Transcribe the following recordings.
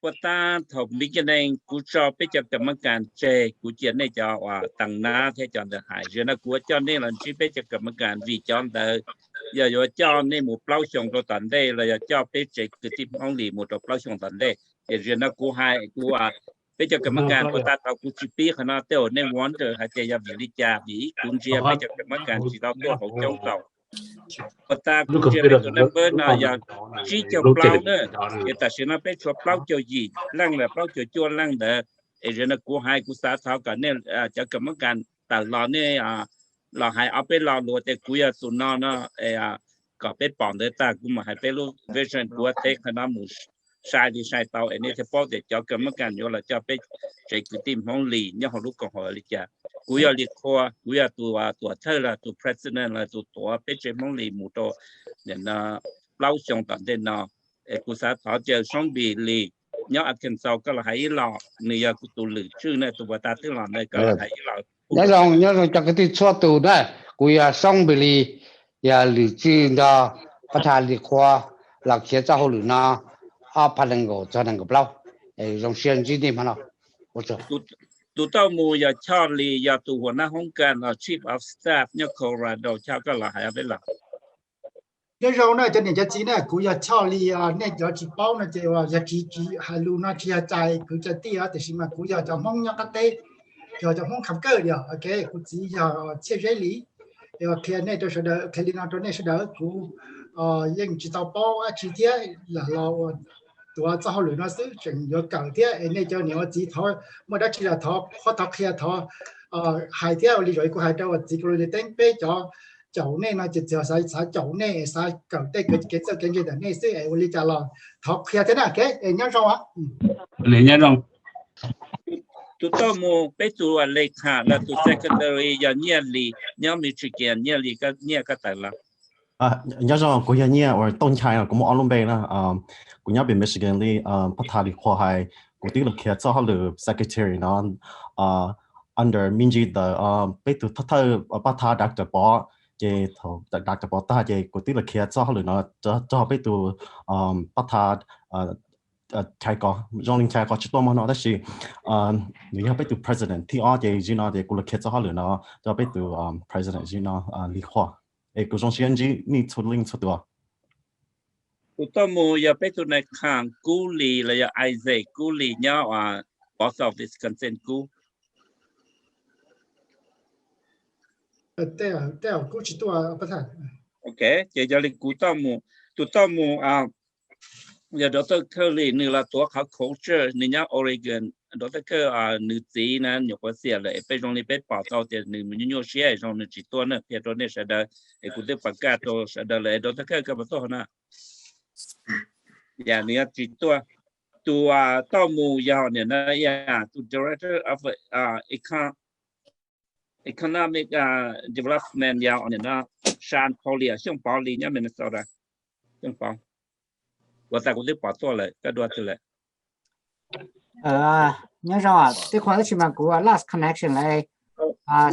Puag ta thaum beginning kuv tso peb cov kam mab kas tseg, kuv cia nej cov uas tas nab thiab cov ntawd hais. Ziag no kuv yuav coj nej los ntsib peb cov kam mab kas vim cov ntawd yog yuav coj nej mus plaub xyoo rau tom ntej los yog coj peb tsev kwv tij Hmoob Lis mus rau plaub xyoo tom ntej. Ces ziag no kuv hais kuv peb cov kam mab kas puag ta thaum kuv tsis pib qhov no tej uas nej wonder hais tias yog vim li cas, vim kuv ntsia peb cov kam mab kas tsis tau tuaj hauv coob tau. Puag ta kuv ntsia peb tus naj npawb no yog tsib caug plaub na, ces tam sim no peb tshuav plaub caug yim leej lawm, plaub caug cuaj leej ntawd. Es ziag no kuv hais kuv xav thov kom nej cov kam mab kas tawm los nej los hais ob peb lo lus tias kuv yog tus no no, kom peb pom ntawd tag kuv mam hais peb lub vision, kuv teb qhov no mus sai li sai tau es nej thiaj paub tias cov kam mab kas yuav los coj peb tsev kwv tij Hmoob Lis nyob hauv lub koom haum li cas. Kuv yog Lis Qhua, kuv yog tus tuam thawj los tus president los tus tuav peb tsev Hmoob Lis mus rau plaub xyoo tom ntej no. Es kuv xav thov caw Soob Npis Lis nyob Arkansas koj los hais ib los, nws yog kuv tus lwm tswj na, tus puag ta twb los ntawd koj los hais ib los. Nyob zoo, nyob zoo cov kwv tij txhua tus na, kuv yog Soob Npis Lis, yog lwm tswj nrog pab tha Lis Qhua los khiav txoj hauj lwm no ob phav nees nkaum txog nees nkaum plaub. Zoo siab ntsib nej hmo no. Tus tau mus yog Choj Lis, yog tus huas nab hoob kas los chief of staff nyob Colorado, Choj koj los hais ob peb los. Nyob zoo na cov niam cov txiv na, kuv yog Choj Lis, nej cov tsis paub no ces yog tsis tsis hais lus no tsis yog cais kwv cais tij os, tiam sis mas kuv yog cov Hmoob nyob qab teb, yog cov Hmoob kham kawj dios, ok, kuv txiv yog Txhiaj Zeb Lis. Es qhia nej rau sawv daws, qhia li no rau nej sawv daws, kuv yeej tsis tau paub dab tsi thiab, lam los ua tuav txoj hauj lwm no xwb tseem yuav kawm thiab. Es nej cov niam ua txiv thov muaj dab tsi los thov qhuab thov qhia thov hais thiab. Ua li zaum kuv hais rau ua txiv Kaus Lim Teeb, peb cov caum nej no ces txiv xav xav caum nej, xav kawm tej kev txawj kev ntse ntawm nej xwb es ua li cas los thov qhia thiab na, ok, es nyob zoo. Nyob zoo. Tus tuaj mus peb tus le kham los tus secretary yog Nyiaj Lis nyob Michigan, Nyiaj Lis koj nyiaj koj tawm los. Nyob zoo, kuv yog Nyiaj uas Tooj Nchai, kuv muaj ob lub npe na. Kuv nyob pem Michigan li, pab tha Lis Qhua hais, kuv twb los khiav txoj hauj lwm secretary no under me ntsis ntawd peb tus thawj thawj pab tha Doctor Pov, ces thaum Doctor Pov tag ces kuv twb los khiav txoj hauj lwm no rau peb tus pab tha Chai Kos, zoo li Chai Kos tsis tuaj hmo no tab sis nws yog peb tus president thib ob ces zaum no ces kuv los khiav txoj hauj lwm no rau peb tus president zaum no, Lis Qhua. Es kuv zoo siab ntsib nej txhua leej txhua tus. Tus tuaj mus yog peb tus nais kham Kub Lis los yog Isaac Kub Lis nyob Wausau, Wisconsin, Kub. Tej zaum Kub tsis tuaj. Ok, ces yog li kuv tuaj mus, tus tuaj mus yog Doctor Curley, nws los tuav qhov culture, nws nyob Oregon. Doctor Curley nws txiv na nyuam qhuav xiam lawm es peb zoo li peb pom tau tias nws nyuaj nyuaj siab zoo nws tsis tuaj na, qhia rau nej sawv daws es kuv twb pas kaj rau sawv daws lawm es Doctor Curley koj puas tuaj hauv na? Yam nws tsis tuaj. Tus tuaj mus yog niam no, tus director of economic development yog niam no, San Pauli, Xyooj Pov Lis nyob Minnesota. Xyooj Pov, ua tas kuv twb pom tuaj lawm, koj dua twg lawm? Nyob zoo, tej qhua tab sis mas kuv last connection lawm.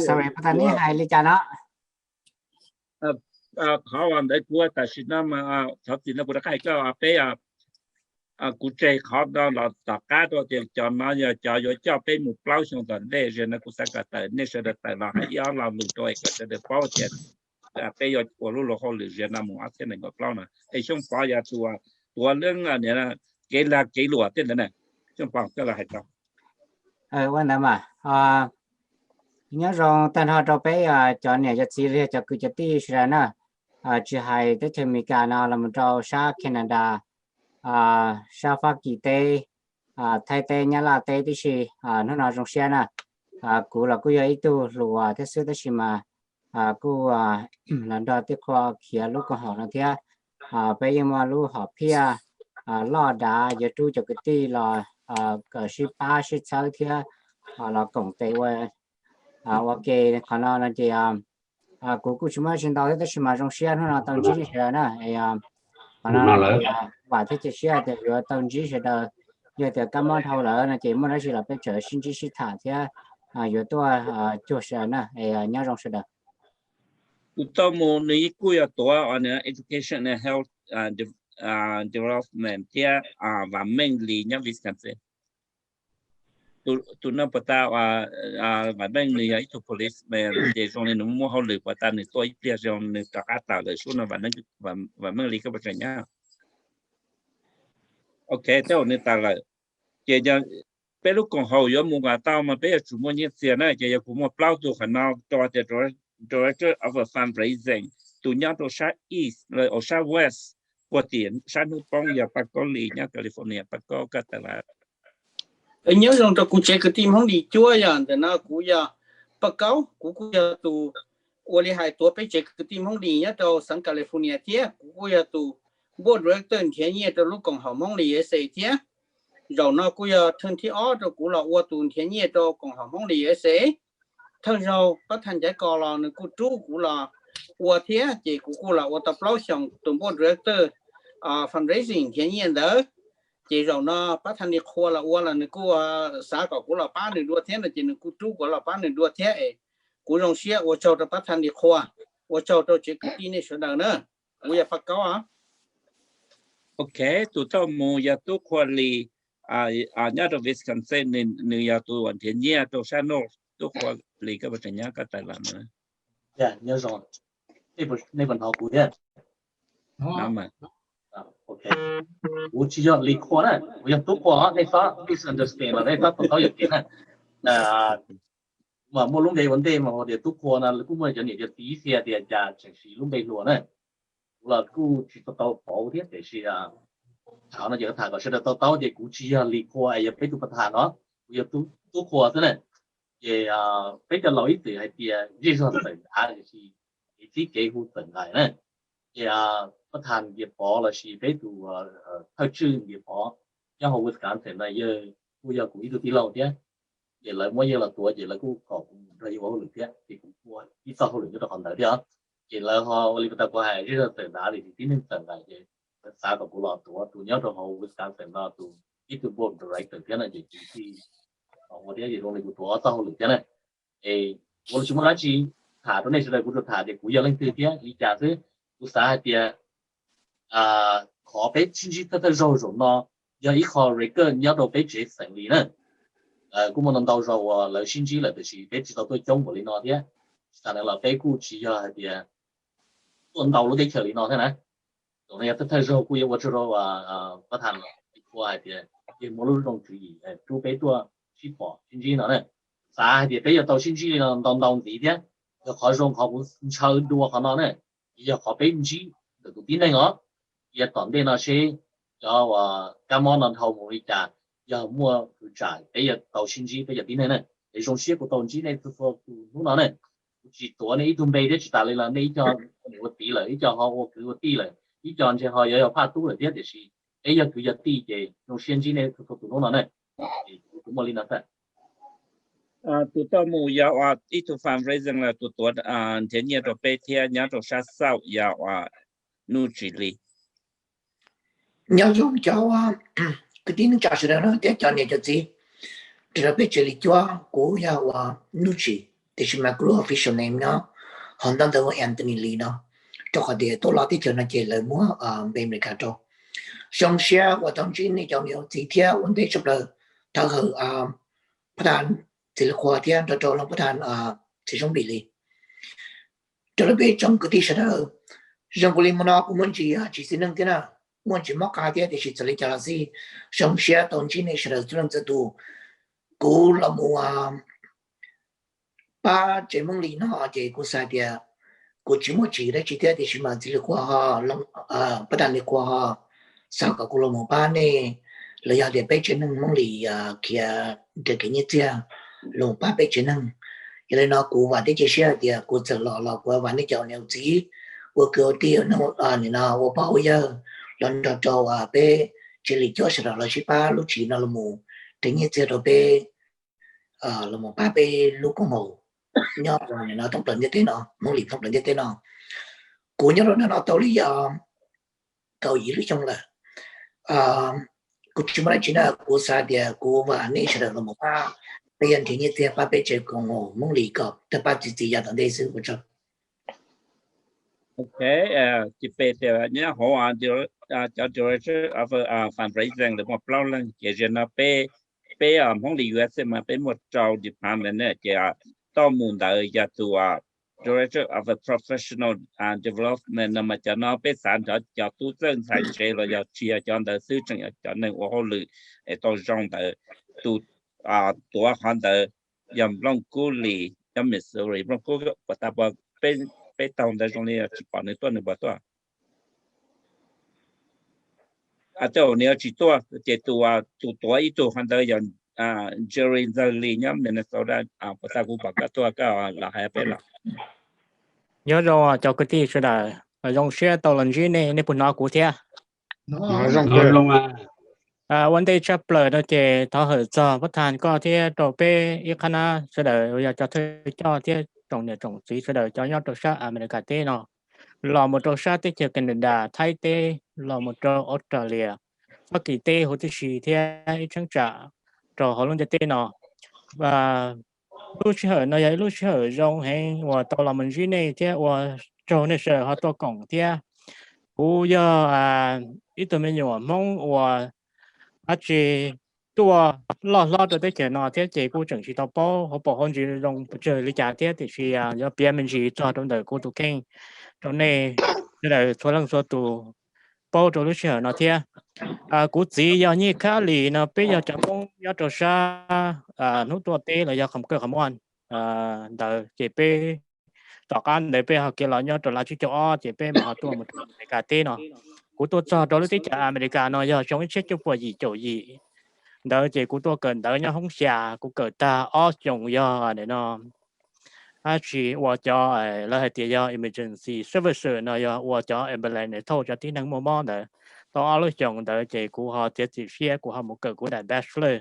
Sorry, puas tas nej hais li cas no? Qhov ntawd kuv tam sim no mas thov txim no kuv rov qab hais koj peb, kuv tseg qhov no los tom qab rau tias cov no yog cov yuav coj peb mus plaub xyoo tom ntej, zaum no kuv xav kom tawm nej sawv daws tawm los hais ib ob lo lus rau es kom sawv daws paub tias peb yuav ua lub luag hauj lwm zaum no mus ob txhiab nees nkaum plaub no. Es Xyooj Pov yog tus tuav lub kev lag kev luam tej ntawd na. Xyooj Pov, koj los hais tau. Ua ntawd mas nyob zoo tag nrho rau peb cov niam cov txiv los yog cov kwv cov tij sawv daws na, tsis hais teb chaws Amelikas no los mus rau sab Canada, sab Fab Kis teb, Thaib teb, Nyab Laj teb tib si, hnub no zoo siab na. Kuv los kuj yog ib tug hluas thiab xwb tab sis mas kuj los nrog tej qhua khiav lub koom haum no thiab. Peb yeej muaj lub hom phiaj loj dav yuav rub cov kwv tij los kom sib pab sib txhawb thiab los koom tes ua ua ke. Qhov no no ces kuv kuj tsis muaj dab tsi ntau thiab tab sis mas zoo siab hnub no tau ntsib nej sawv daws na. Qhov no vam thiab cia siab tias yuav tau ntsib sawv daws, yog tias kab mob dhau lawm no ces muaj dab tsi los peb tseem sib ntsib sib tham thiab yuav tuaj cuag sawv daws na. Nyob zoo sawv daws. Tus tuaj mus nws kuj yog tuav education and health Development thiab Vam Meej Lis nyob Wisconsin. Tus no puas tas, Vam Meej Lis yog ib tug policeman ces zoo li nws muaj hauj lwm puas tas nws tuaj ib pliag zoo nws rov qab tawm lawm sub no. Vam Meej Lis koj puas tseem nyob? Ok, tej zaum nws tawm lawm. Ces peb lub koom haum yuav mus kom tau mas peb yuav tsum muaj nyiaj txiag na. Ces yog kuv muaj plaub tug qhov no rau tias Director of Fundraising, tus nyob rau sab East los sab West, puag tim sab hnub poob yog Paj Kaub Lis nyob California. Paj Kaub, koj tawm los. Nyob zoo rau kuv tsev kwv tij Hmoob Lis cuab, yog ntawm no kuv yog Paj Kaub, kuv kuj yog tus ua li hais tuav peb tsev kwv tij Hmoob Lis nyob rau xeev California thiab kuv kuj yog tus board director nrhiav nyiaj rau lub koom haum Hmoob Lis U S A thiab. Zaum no kuj yog thawj thib ob rau kuv los ua tus nrhiav nyiaj rau koom haum Hmoob Lis U S A. Thawj zaug pab thaj Ncaiv Kos los nws kuj rub kuv los ua thiab ces kuv kuj los ua tau plaub xyoos tus board director fundraising nrhiav nyiaj ntawd. Ces zaum no pab thaj Lis Qhua los ua los nws kuj xav kom kuv los pab nws dua thiab no ces nws kuj rub kuv los pab nws dua thiab es kuv zoo siab ua tsaug rau pab thaj Lis Qhua, ua tsaug rau tsev kwv tij nej sawv daws na. Kuv yog Paj Kaub. Ok, tus thauj mus yog Tub Qhua Lis nyob rau Wisconsin, nws yog tus uas nrhiav nyiaj rau sab no. Tub Qhua Lis, koj puas tseem nyob, koj tawm los. Nyob zoo, nej puas hnov kuv thiab? Kuv tsis yog Lis Qhua na, kuv yog Tub Qhua, nej txhob misunderstand los nej txhob to taub yuam kev na. Mas muaj lub npe ua ntej mas hu tias Tub Qhua no kuj muaj cov niam cov txiv xav tias cas tseem siv lub npe hluas na. Kuv los kuj tsis tau tau pauv thiab tiam sis thaum no ces tham kom sawv daws to taub tias kuv tsis yog Lis Qhua es yog peb tus pas thas no, kuv yog Tub Qhua xwb na. Ces peb cov laus ib txwm hais tias zej zog txawm dav tiam sis kev txib kev hu txawm nqaim na. Ces pas thas Nkias Pov los sis peb tus thawj tswj Nkias Pov nyob hauv Wisconsin no yawg kuj yog kuv ib tug tij laug thiab. Ces lawv muab yawg los tuav ces lawv kuj kom kuv mus nrog yawg ua hauj lwm thiab ces kuv ua ib txoj hauj lwm nyob rau qhov ntawd thiab. Ces lawv ho ua li puag ta kuv hais zej zog txawm dav tiam sis tib neeg txawm nqaim ces lawv xav kom kuv los tuav tus nyob rau hauv Wisconsin no tus ib tug board director thiab no ces kuv thiaj ua thiab ces zoo li kuv tuav ob txoj hauj lwm thiab na. Es kuv los tsis muaj dab tsi tham rau nej sawv daws, kuv tsuas tham tias kuv yog leej twg thiab li cas xwb. Kuv xav hais tias qhov peb sib ntsib thawj thawj zaug zaum no yog ib qho record nyob rau peb tsev xeem Lis na. Kuj muaj ntau ntau zaus uas lawv sib ntsib lawm tiam sis peb tsis tau tuaj coob npaum li no thiab. Tsis tas ntawd los peb kuj tsis yog hais tias tuaj ntau lub teb chaws li no thiab na. Zaum no yog thawj thawj zaug kuj yuav ua tsaug rau pas thas Lis Qhua hais tias yawg muaj lub zoo tswv yim rub peb tuaj sib pom sib ntsib no na. Xav hais tias peb yuav tau sib ntsib li no ntau ntau ntxiv thiab. Yog qhov zoo qhov kuv ntshaw dua qhov no na, yog qhov peb ntsib ntawm tus tib neeg os. Yog tom ntej no seb cov uas kab mob no dhau mus li cas, yog muaj kwv tsam peb yuav tau sib ntsib peb cov tib neeg na. Es zoo siab kuv tau ntsib nej txhua txhua tus hnub no na. Kuv tsis tuav nej ib tug npe thiab tsis tas li los nej ib co ua niam ua txiv lawm, ib co ho ua kwv ua tij lawm, ib co ntshe ho yuav yog phaj tub lawm thiab tiam sis peb yog kwv yog tij ces zoo siab ntsib nej txhua txhua tus hnub no na. Es kuv muaj li no xwb. Tus tau mus yog ib tug fundraising los tus tuav nrhiav nyiaj rau peb thiab nyob rau sab xauj yog Nuj Tsis Lis. Nyob zoo cov kwv tij neej tsa sawv daws thiab cov niam cov txiv, raws li peb tsev Lis cuab kuv yog ua Nuj Tsis, tiam sis mas kuv lub official name nyob hauv ntawv ntawd ua Anthony Lis no, rau qhov tias tuaj los teb chaws no ces lawv muab npe Amelikas rau. Zoo siab uas tau ntsib nej cov niam txiv thiab ua ntej tshaj plaws thov hawm pab thas Txiv Lis Qhua thiab nrog rau Looj pab thas Txiv Zoo Npis Lis. Raws li peb tsoom kwv tij sawv daws, zoo nkaus li hmo no kuv muaj ntsis tsis txiv neej thiab na, muaj ntsis mob qab thiab tiam sis txawm li cas los xij zoo siab tau ntsib nej sawv daws txhua leej txhua tus. Kuv los mus pab tsev Hmoob Lis no ces kuv xav tias kuv tsis muaj tsis dab tsi thiab tiam sis mas Txiv Lis Qhua ho, pab thas Lis Qhua ho xav kom kuv los mus pab nej, los yog tias peb tsev neeg Hmoob Lis khiav raws kev nyiaj txiag los pab peb tsev neeg. Yog li no kuv vam thiab cia siab hais tias kuv txawm los los kuv vam nej cov niam txiv ua kwv ua tij, nim no ua pog ua yawg los nrog rau peb tsev Lis cuab sawv daws los sib pab lub tsis no los mus raws nyiaj txiag rau peb, los mus pab peb lub koom haum nyob rau nim no thoob plaws ntiaj teb no, Hmoob Lis thoob plaws ntiaj teb no. Kuv nyob rau ntawm no tau li yog kaum yim lub xyoo lawm. Kuv tsis muaj dab tsi na, kuv xav tias kuv vam nej sawv daws los mus pab peb yog nrhiav nyiaj txiag pab peb tsev koom haum Hmoob Lis kom tawg paj txi txiv yav tom ntej xwb, ua tsaug. Ok, tis pe tias nyob hauv cov director of fundraising lawv muaj plaub leeg, ces zaum no peb, peb Hmoob li U S mas peb muaj rau department ne, ces toj mus ntawd yog tus director of professional development no mas cov no peb xav nrog cov tub txawj ntxhais ntse los yog tsis yog cov ntawd xwb, tseem yog cov neeg ua hauj lwm es tau zoo ntawd. Tus tuav qhov ntawd yog Nplooj Kub Lis, nyob Missouri. Nplooj Kub, puas tas, peb taug ntawd zoo li tsis pom nws tuaj, nws puas tuaj? Tej zaum nws yuav tsis tuaj, ces tus, tus tuav ib tug qhov ntawd yog Jerry Ntxawg Lis nyob Minnesota. Puas tas kuv pom koj tuaj, koj los hais peb los? Nyob zoo cov kwv tij sawv daws, zoo siab tau los ntsib nej, nej puas hnov kuv thiab? Ua ntej tshaj plaws no ces thov hawm txog Pab Thas koj thiab rau peb ib qhab nab sawv daws uas yog cov thawj coj thiab tsoom niam tsoom txiv sawv daws cov nyob rau sab Amelikas teb no, los mus rau sab teb chaws Canada, Thaib teb, los mus rau Australia, Fab Kis teb huv tib si thiab ib cheeb tsam rau hauv lub ntiaj teb no. Lub sij hawm no yog ib lub sij hawm zoo heev uas tau los mus ntsib nej thiab ua tsaug nej sawv daws ho tuaj koom thiab. Kuv yog ib tug me nyuam Hmoob uas dab tsi tuaj loj hlob rau teb chaws no thiab ces kuj tseem tsis tau paub hauv paus hauv ntsis zoo pes tsawg li cas thiab, tiam sis yuav piav me ntsis txog rau ntawm kuv tus kheej rau nej sawv daws txhua leej txhua tus paub rau lub sij hawm no thiab. Kuv txiv yog Nyiaj Khab Lis no, peb yog cov Hmoob nyob rau sab hnub tuaj teb los yog qhov kawj qhov muaj ntawd, ces peb tom qab ntawd peb ho khiav los nyob rau laj tsib caug ob ces peb mam ho tuaj mus rau Amelikas teb no. Kuv tuaj txog rau lub teb chaws Amelikas no yog xyoo ib txhiab cuaj puas yim caum yim ntawd ces kuv tuaj kawm ntawv nyob Hoob Xyas, kuv kawm tag ob xyoos yog no dab tsi ua cov, lawv hais tias yog emergency services no, yog ua cov ambulance thauj cov tib neeg muaj mob ntawd. Tau ob lub xyoos ntawd ces kuv ho txiav txim siab kuv ho mus kawm kuv daim bachelor.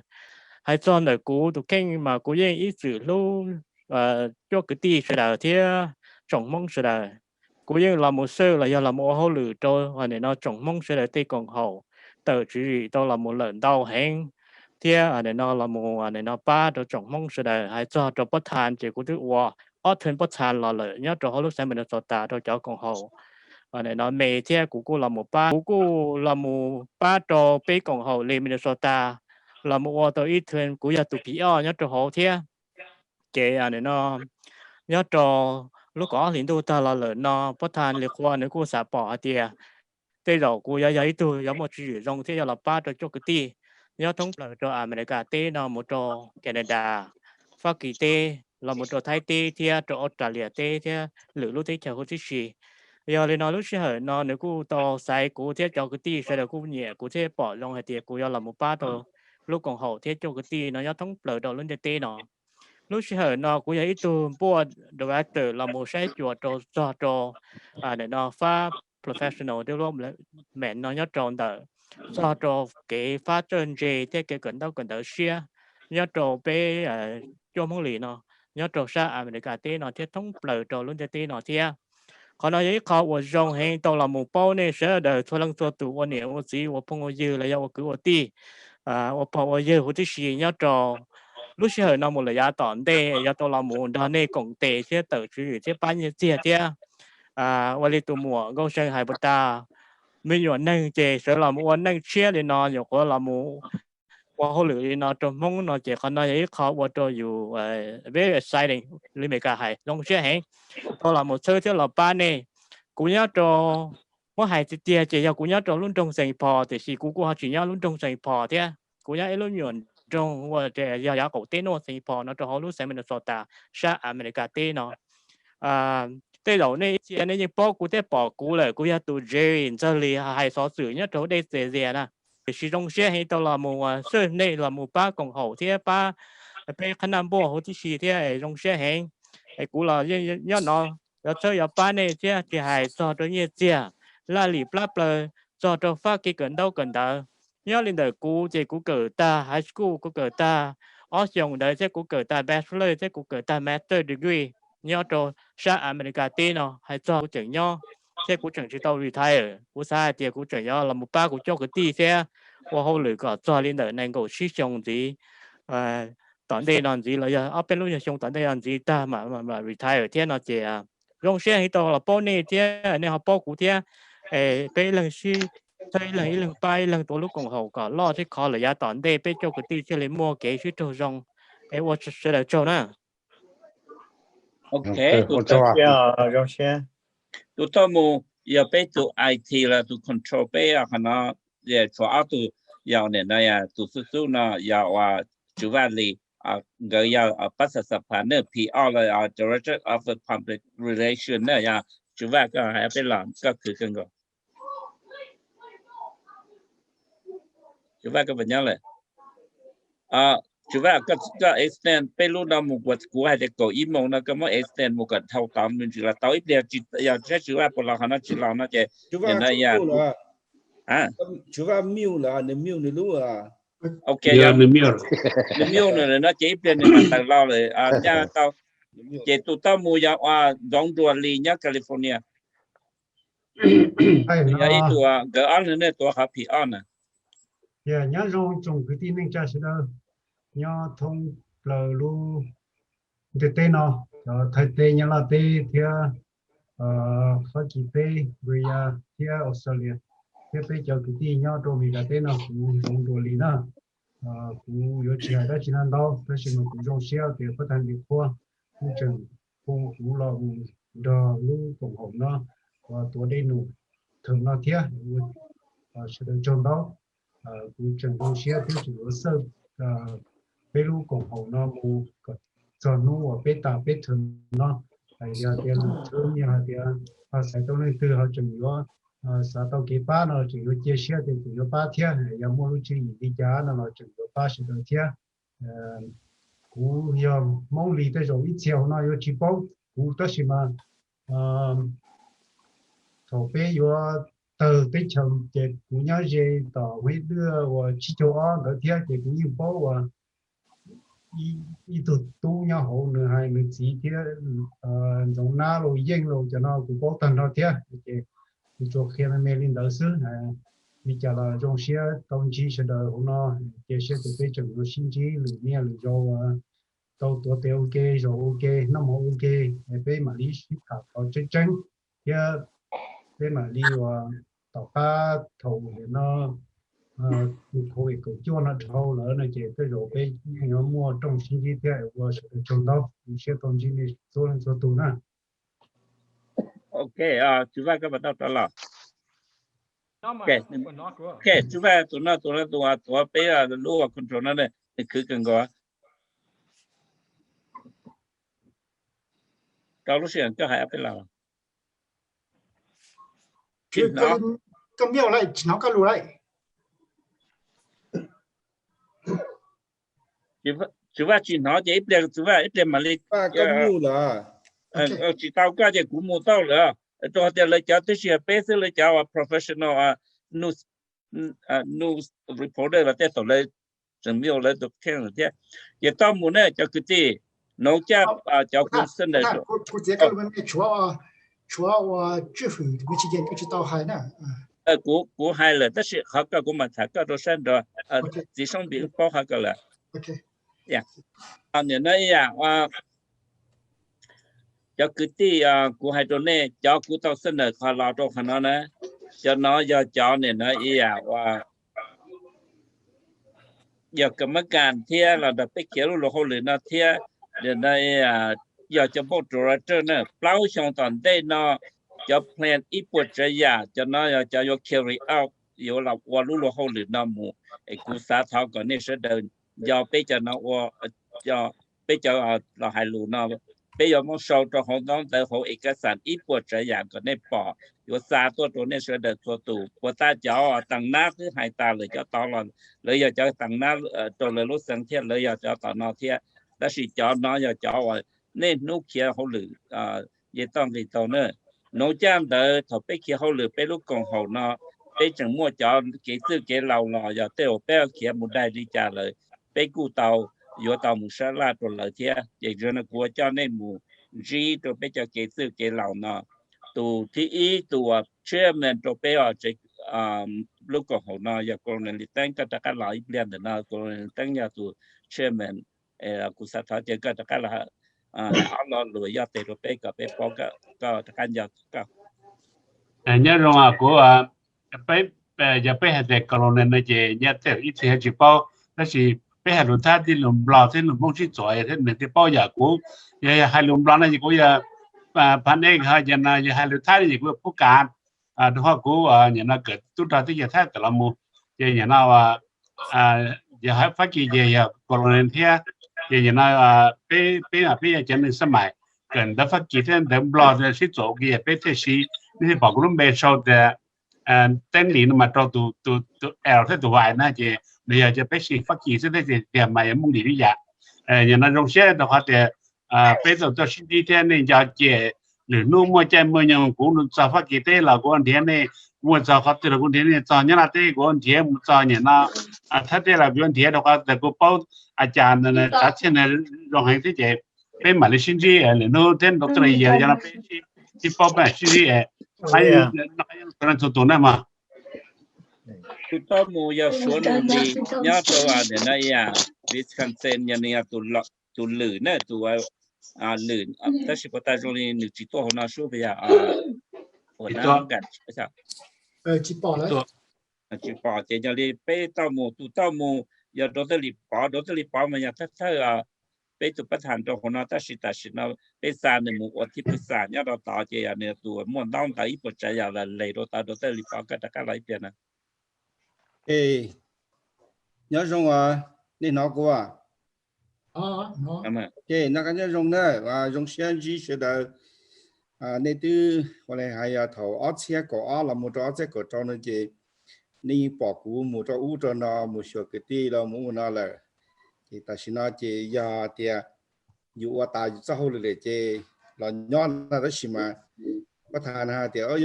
Hais txog ntawm kuv tus kheej mas kuv yeej ib txwm hlub cuab kwv tij sawv daws thiab tsoom Hmoob sawv daws. Kuv yeej los mus xwb los yog los mus ua hauj lwm rau nim no tsoom Hmoob sawv daws tej koom haum tawm tswv yim tau los mus lawm ntau heev, thiab nim no los mus nim no pab rau tsoom Hmoob sawv daws. Hais txog rau Pab Thas ces kuv twb ua ob thwv Pab Thas los lawm nyob rau hauv lub xeev Minnesota rau cov koom haum nim no me thiab kuv kuj los mus pab, kuv kuj los mus pab rau peb koom haum li Minnesota los mus ua tau ib thwv, kuv yog tus phim oj nyob rau hauv thiab. Ces nim no nyob rau lub kaum ob hlis ntuj tag los lawm no Pab Thas li qhua nws kuj xav pom hais tias tej zaum kuv yuav yog ib tug yuav muaj tswv yim zoo thiab yuav los pab rau cuab kwv tij nyob thoob plaws rau Amelikas teb no mus rau Canada, Fab Kis teb, los mus rau Thaib teb thiab rau Australia teb thiab lwm lub teb chaws huv tib si. Yog li no lub sij hawm no nws kuj tau xaiv kuv thiab cov kwv tij sawv daws kuj nyiam kuv thiab pom zoo hais tias kuv yuav los mus pab rau lub koom haum thiab cuab kwv tij no nyob thoob plaws rau lub ntiaj teb no. Lub sij hawm no kuv yog ib tug board director los mus saib xyuas rau txog rau nim no fab professional development no nyob rau ntawm txog rau kev fab txawj ntse thiab kev kawm ntaub kawm ntawv siab nyob rau peb cuab Hmoob Lis no, nyob rau sab Amelikas teb no thiab thoob plaws rau lub ntiaj teb no thiab. Qhov no yog ib qho uas zoo heev tau los mus paub nej sawv daws txhua leej txhua tus ua niam ua txiv ua phooj ua ywg los yog ua kwv ua tij, ua pog ua yawg huv tib si nyob rau lub sij hawm no mus lawm yav tom ntej yuav tau los mus nrog nej koom tes thiab tawm tswv yim thiab pab nyiaj txiag thiab. Ua li tus muam Nkauj See hais puas tas, me nyuam neeg ces sawv los mus ua neej tshiab li no, nyuam qhuav los mus ua hauj lwm li no rau Hmoob no ces qhov no yog ib qho ua rau yus very exciting, li Meskas hais zoo siab heev, tau los mus txhawb thiab los pab nej. Kuv nyob rau, muab hais tiag tiag ces yog kuv nyob rau lub nroog Saint Paul, tiam sis kuv kuj ho tsis nyob lub nroog Saint Paul thiab, kuv nyob ib lub nyuam nroog uas yog yav qaum teb nuaj Saint Paul no rau hauv lub xeev Minnesota sab Amelikas teb no. Tej zaum nej ib txhia nej yeej paub kuv thiab pom kuv lawm, kuv yog tus Jerry Ntxawg Lis hais xov xwm nyob rau hauv dej txias zias na. Tiam sis zoo siab heev tau los mus xwb nej los mus pab koom haum thiab pab peb qhab naj npuaj huv tib si thiab zoo siab heev. Es kuv los yeej nyob no yuav txhawb yuav pab nej thiab tsis hais txog rau nyiaj txiag, laj lim plab plaws, txog rau fab kev kawm ntaub kawm ntawv. Nyob li ntawm kuv ces kuv kawm tag high school, kuv kawm tag ob xyoos ntawd thiab kuv kawm tag bachelor thiab kuv kawm tag master degree nyob rau sab Amelikas teb no. Hais txog kuv tseem nyob thiab kuv tseem tsis tau retire, kuv xav hais tias kuv tseem yuav los mus pab kuv cov kwv tij thiab ua hauj lwm kom txog li ntawm nees nkaum tsib xyoo ntxiv. Tom ntej no ntxiv los yog ob peb lub nyuag xyoo tom ntej no ntxiv tag mam retire thiab no ces zoo siab heev tau los paub nej thiab nej ho paub kuv thiab. Peb leeg sib Txhawb ib leeg ib leeg pab ib leeg tua lub koom haum kom loj thiab khov lawm yav tom ntej peb cov kwv tij thiaj li muaj kev sib raug zoo. Es ua sawv daws tsaug na. Ok, tus tau mus yog peb tus I T los tus control peb qhov no, tshuav ob tug, yog nim no tus xub xub no yog uas Tswv Vaj Lis, nkawd yog pab xas xas phas nej P R los Director of Public Relation na, yog Tswv Vaj koj hais peb los koj khwv kawg nkaus. Tswv Vaj koj puas nyob lawm? Tswv Vaj, koj extend peb lub no mus kuv hais tias kaum ib moos no koj muab extend mus kom dhau tod me ntsis los tau ib pliag, yog saib Tswv Vaj puas los qhov no tsis los no ces Tswv Vaj mute lawm, nws mute nws lub. Ok, nws mute nws lawm no ces ib pliag nws mam tawm los lawm, ncaj tau. Ces tus tau mus yog Ntxoov Nruas Lis nyob California. Yog ib tug, nkawd ob leeg nej tuav qhov P R na. Nyob zoo tsoom kwv tij neej tsa sawv daws nyob thoob plaws lub ntiaj teb no, cov Thaib teb, Nyab Laj teb thiab Fab Kis teb, Npus Yas thiab Australia, thiab peb cov kwv tij nyob rau Meskas teb no, kuv Ntxoov Nruas Lis na. Kuv yuav tsis hais dab tsi no ntau, tab sis mas kuv zoo siab tias pab thaj lis qhuab kuj tseem hu kuv los mus nrog lub koom haum no uas tuav dej num theem no thiab. Sawv daws tsaug ntau. Kuv tseem zoo siab thiab tseem yuav xawj peb lub koom haum no mus kom txog hnub uas peb tas peb theem no. Yog tias lwm hnub yog hais tias ho xaiv tau leej twg ho tseem yuav xav tau kev pab no tseem yuav cia siab tias tseem yuav pab thiab, yog muaj lub tswv yim li cas no los tseem yuav pab sawv daws thiab. Kuv yog Hmoob Lis tej zaum ib txhia hauv no yuav tsis paub kuv, tab sis mas thaum peb yuav tawg teb chaws ces kuv nyob ze tom Huib Duaj uas tsib caug ob ntawd thiab ces kuv yeej paub uas ib tug tub nyob hauv nws hais nws txiv thiab Ntxoov Nab los Yeej los cov no kuv paub tag nrho thiab. Ces kuv tsuas qhia me me li ntawd xwb. Li cas los zoo siab tau ntsib sawv daws hauv no, cia siab tias peb tseem yuav sib ntsib lwm niaj lwm zaus, tau tuav tes ua ke, zaum ua ke, noj mov ua ke, peb mam li sib tham qhov tseeb tseeb thiab peb mam li uas tom qab thaum no tus COVID kaum cuaj no dhau lawm no ces tej zaum peb yeej yuav muaj rooj sib ntsib thiab. Ua sawv daws tsaug ntau, zoo siab tau ntsib nej txhua leej txhua tus na. Ok, Tswv Vaj koj puas tau rov los? Ok, Tswv Vaj tus no tus no tus tuav peb lub control no nws khwv kawg nkaus. Rau lub sij hawm koj hais peb los. Tsis hnov, tsis hnov koj lus lawm. Tswv Vaj tsis hnov ces ib pliag Tswv Vaj ib pliag mam li. Tsis tau koj ces kuv mus tau lawm. Rau qhov tias lawv cov twb tsis yog peb xwb, lawv cov uas professional news reporter los tej thaum lawv tseem mute lawv tus kheej lawm thiab. Ces tau mus ne cov kwv tij, nuv caj cov kuv xwb ntawd. Kuv txiav koj lus me me, tshuav, tshuav ua tswj hwm me tsis ces koj tsis tau hais na. Kuv, kuv hais lawm tab sis qhov koj kuv mam tham koj rau sab nrad. Txiv Soob Npis wb paub qhov koj lawm. Nim no ib yam cov kwv tij, kuv hais rau nej, cov kuv tau xwb ntawm qhov los rau qhov no na, cov no yog cov nim no ib yam uas yog kam mab kas thiab los nrog peb khiav lub luag hauj lwm no thiab. Nim no yog cov board director na, plaub xyoo tom ntej no cov plan ib puas tsav yam, cov no yog cov yuav carry out, yuav los ua lub luag hauj lwm no mus. Es kuv xav thov kom nej sawv daws nco peb cov no ua, peb cov los hais lus no, peb yuav muab sau rau hauv ntaub ntawv hauv ev kas xas ib puas tsav yam kom nej pom, yuav xa tuaj rau nej sawv daws txhua tus. Puas tas cov taag nab twb hais tas lawm, cov tod los lawv yog cov taag nab rau lawv lub xeev thiab lawv yog cov tom no thiab. Tab sis cov no yog cov uas nej hnub khiav hauj lwm yeej tau nqis tau na. Nuv caj ntawd thaum peb khiav hauj lwm peb lub koom haum no, peb tseem muaj cov kev txwj kev laus los yog tej uas peb khiav mus dai li cas lawm, peb kuj tau yuav tau mus sab laj rau lawv thiab. Ces zaum no kuv ua coj nej mus ntsib rau peb cov kev txwj kev laus no. Tus thib ib tus uas chairman rau peb lub koom haum no yog Colonel Li Teeb, koj rov qab los ib pliag ntawm no, Colonel Li Teeb yog tus chairman. Kuv xav thov ces koj rov qab los hais ob lo lus yoj tes rau peb kom peb paub, koj rov qab nco koj. Nyob zoo, kuv, peb Yog peb hais tias colonial no ces nyaj tej ib txhia tsis paub, tab sis peb hais lus Thaib thiab lus Nplog thiab lus Hmoob sib txuas thiab nws thiaj paub. Yog kuv, yog hais lus Nplog no ces kuv yog Pha Neb, ho yog no yog hais lus Thaib no ces kuv yog Phub Kav. Rau qhov kuv nim no kawm tub rog teb chaws Thaib tawm los mus, ces nim no yog hais Fab Kis ces yog colonial thiab. Ces nim no peb, peb mas peb yog cov neeg xab mais kawm ntawv Fab Kis thiab ntawv Nplog sib txuas ua ke, yog peb thiaj siv, nej thiaj pom kuv lub npe sau tias Teeb Lis no mas rau tus, tus L thiab tus Y na, ces nws yog cov peb siv Fab Kis xwb, thiab tiag mas yog Mooj Lis ib yam. Nim no zoo siab rau qhov tias peb tau tuaj sib ntsib thiab nej nco ces lwm hnub muaj caij muaj nyoog kuv mus txog Fab Kis teb los kuv nrhiav nej, kuv mus txog qhov twg los kuv nrhiav nej, txog Nyab Laj teb kuv nrhiav, mus txog nim no Thaib teb los kuv nrhiav, rau qhov tias kuv paub a cas tsav txhiaj no zoo heev thiab ces peb mam li sib ntsib lwm hnub thiab rau txoj lus yog no peb sib paub peb mam sib ntsib. Txhua tus na mas. Tus tau mus yog Suav Nus Lis nyob rau nim no yog Wisconsin, yog nws yog tus lwm na, tus lwm, tab sis puas tas zoo li nws tsis tuaj hauv no sub, yog tsis pom ces yog li peb tau mus, tus tau mus yog Rau Tej Lis Pov, Rau Tej Lis Pov mas yog thawj thawj peb tus pab tham rau hauv no, tab sis tam sim no peb xa nws mus ua thib pwj xam nyob rau tod, ces yog nws tus muaj ntaub ntawv ib puas tsav yam lawm, les rau tod, Rau Tej Lis Pov koj rov qab los ib pliag na. Nyob zoo, nej hnov kuv? Ces noj qab nyob zoo na, zoo siab ntsib sawv daws. Nej twb ua li hais yog thaum ob txhiab kaum ob los mus rau ob txhiab kaum rau no ces nej yeej pom kuv mus rau ub rau no, mus xyuas kwv tij los mus ub no lawm. Ces tam sim no ces yog tias yus ua tas yus txoj hauj lwm lawm ces los nyob no, tab sis mas pab tham no hais tias los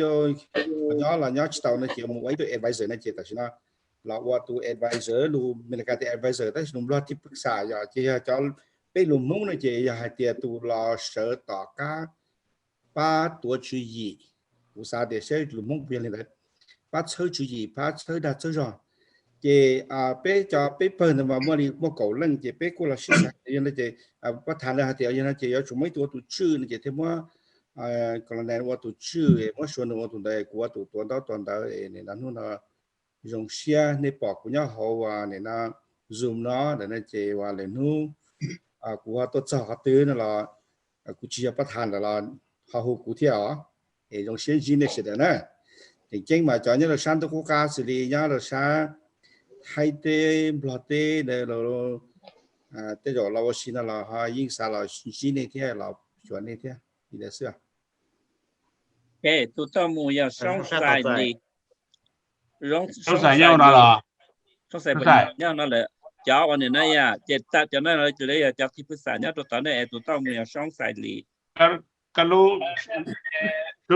nyob los nyob tsis tau no ces mus ua ib tug advisor no ces tam sim no los ua tus advisor, lus Amelikas tias advisor tab sis lus Nplog thib pwj xam yog, ces yog cov, peb lus Hmoob no ces yog hais tias tus los sawv tom qab pab tuav tswv yim. Kuv xav tias saib lus Hmoob puas yog li ntawd, pab txhawb tswv yim, pab txhawb dag txhawb zog. Ces peb cov peb pawg ntawd mas muaj li muaj kaum leej, ces peb kuj los sib xav yog no ces pab tham lawv hais tias yog no ces yuav tsum muaj ib tug ua tus tswj no ces thiaj muab Colonel ua tus tswj, muab Suav nws ua tus ntawd, kuv ua tus tuav ntaub tuav ntawv. Nim no hnub no zoo siab nej pom kuv nyob hauv nim no Zoom no, ntawm no ces lwm hnub kuv ho tuaj txog qhov twg no los kuv tsis yog pab tham lawm los ho hu kuv thiab os. Es zoo siab ntsib nej sawv daws na. Tseem ceeb mas cov nyob rau sab ntuj qub qab xws li nyob rau sab Thaib teb, Nplog teb, tej zaum los ua si no los ho yeej xav los ntsib nej thiab los xyuas nej thiab li ntawd xwb. Tus tau mus yog Soob Xais Lis. Soob Xais nyob no los? Soob Xais nyob no lawm. Cov uas nim no yog ces cov no yog cov thib pwj xam nyob rau tod ne, es tus tau mus yog Soob Xais Lis. Soob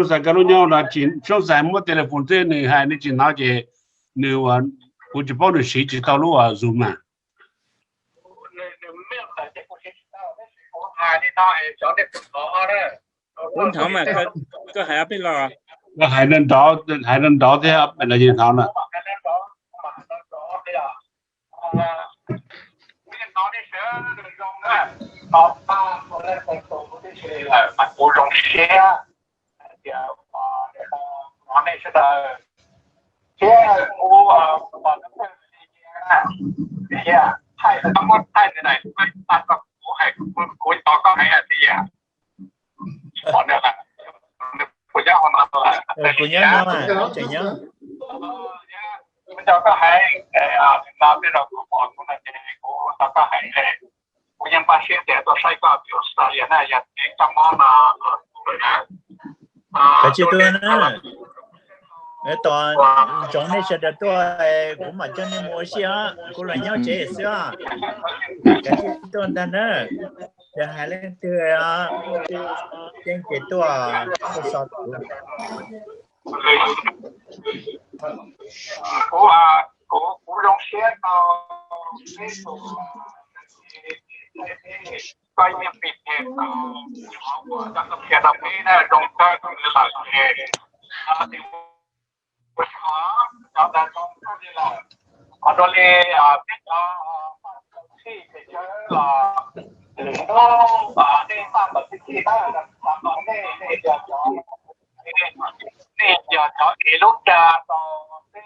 Xais koj lub nyob no, Soob Xais muab telephone xwb nws hais nws tsis hnov ces nws, kuv tsis paub nws siv tsis tau lub Zoom mas. Kuv hnov mas, koj hais ob peb los. Koj hais nrov, hais nrov thiab los yeej hnov na. Thiab kuv, kuv pom tus twg thiab thaij, koj muab thaij ntawd na, kuv hais, kuv tos koj hais tias, kuv nyob no, tseem nyob. Kuv nco koj hais, no tej zaum kuv pom kuv no ces kuv tos koj hais. Kuv yeej npaj siab tias tuaj saib koj pem Australia na, yog tias koj mob no. Kav tsij tuaj na. Tos ntsoov nej sawv daws tuaj, kuv mam coj nej mus ua si os. Kuv los nyob tsev xwb os. Kav tsij tuaj ntag na. Yog hais leej twg ceeb ces tuaj, tuaj so kuv. Kuv, kuv, kuv zoo siab tau peb tus, koj yeej pib phem tau, cov koj qhia rau peb na zoo kawg li lawm es, cov ntawd zoo kawg li lawm. Qhov dua li peb cov txhij ces sawv los lwm hnub nej faj kom txhij txhij na, qhov no nej, nej yog cov, nej yog cov ev lub dag rau peb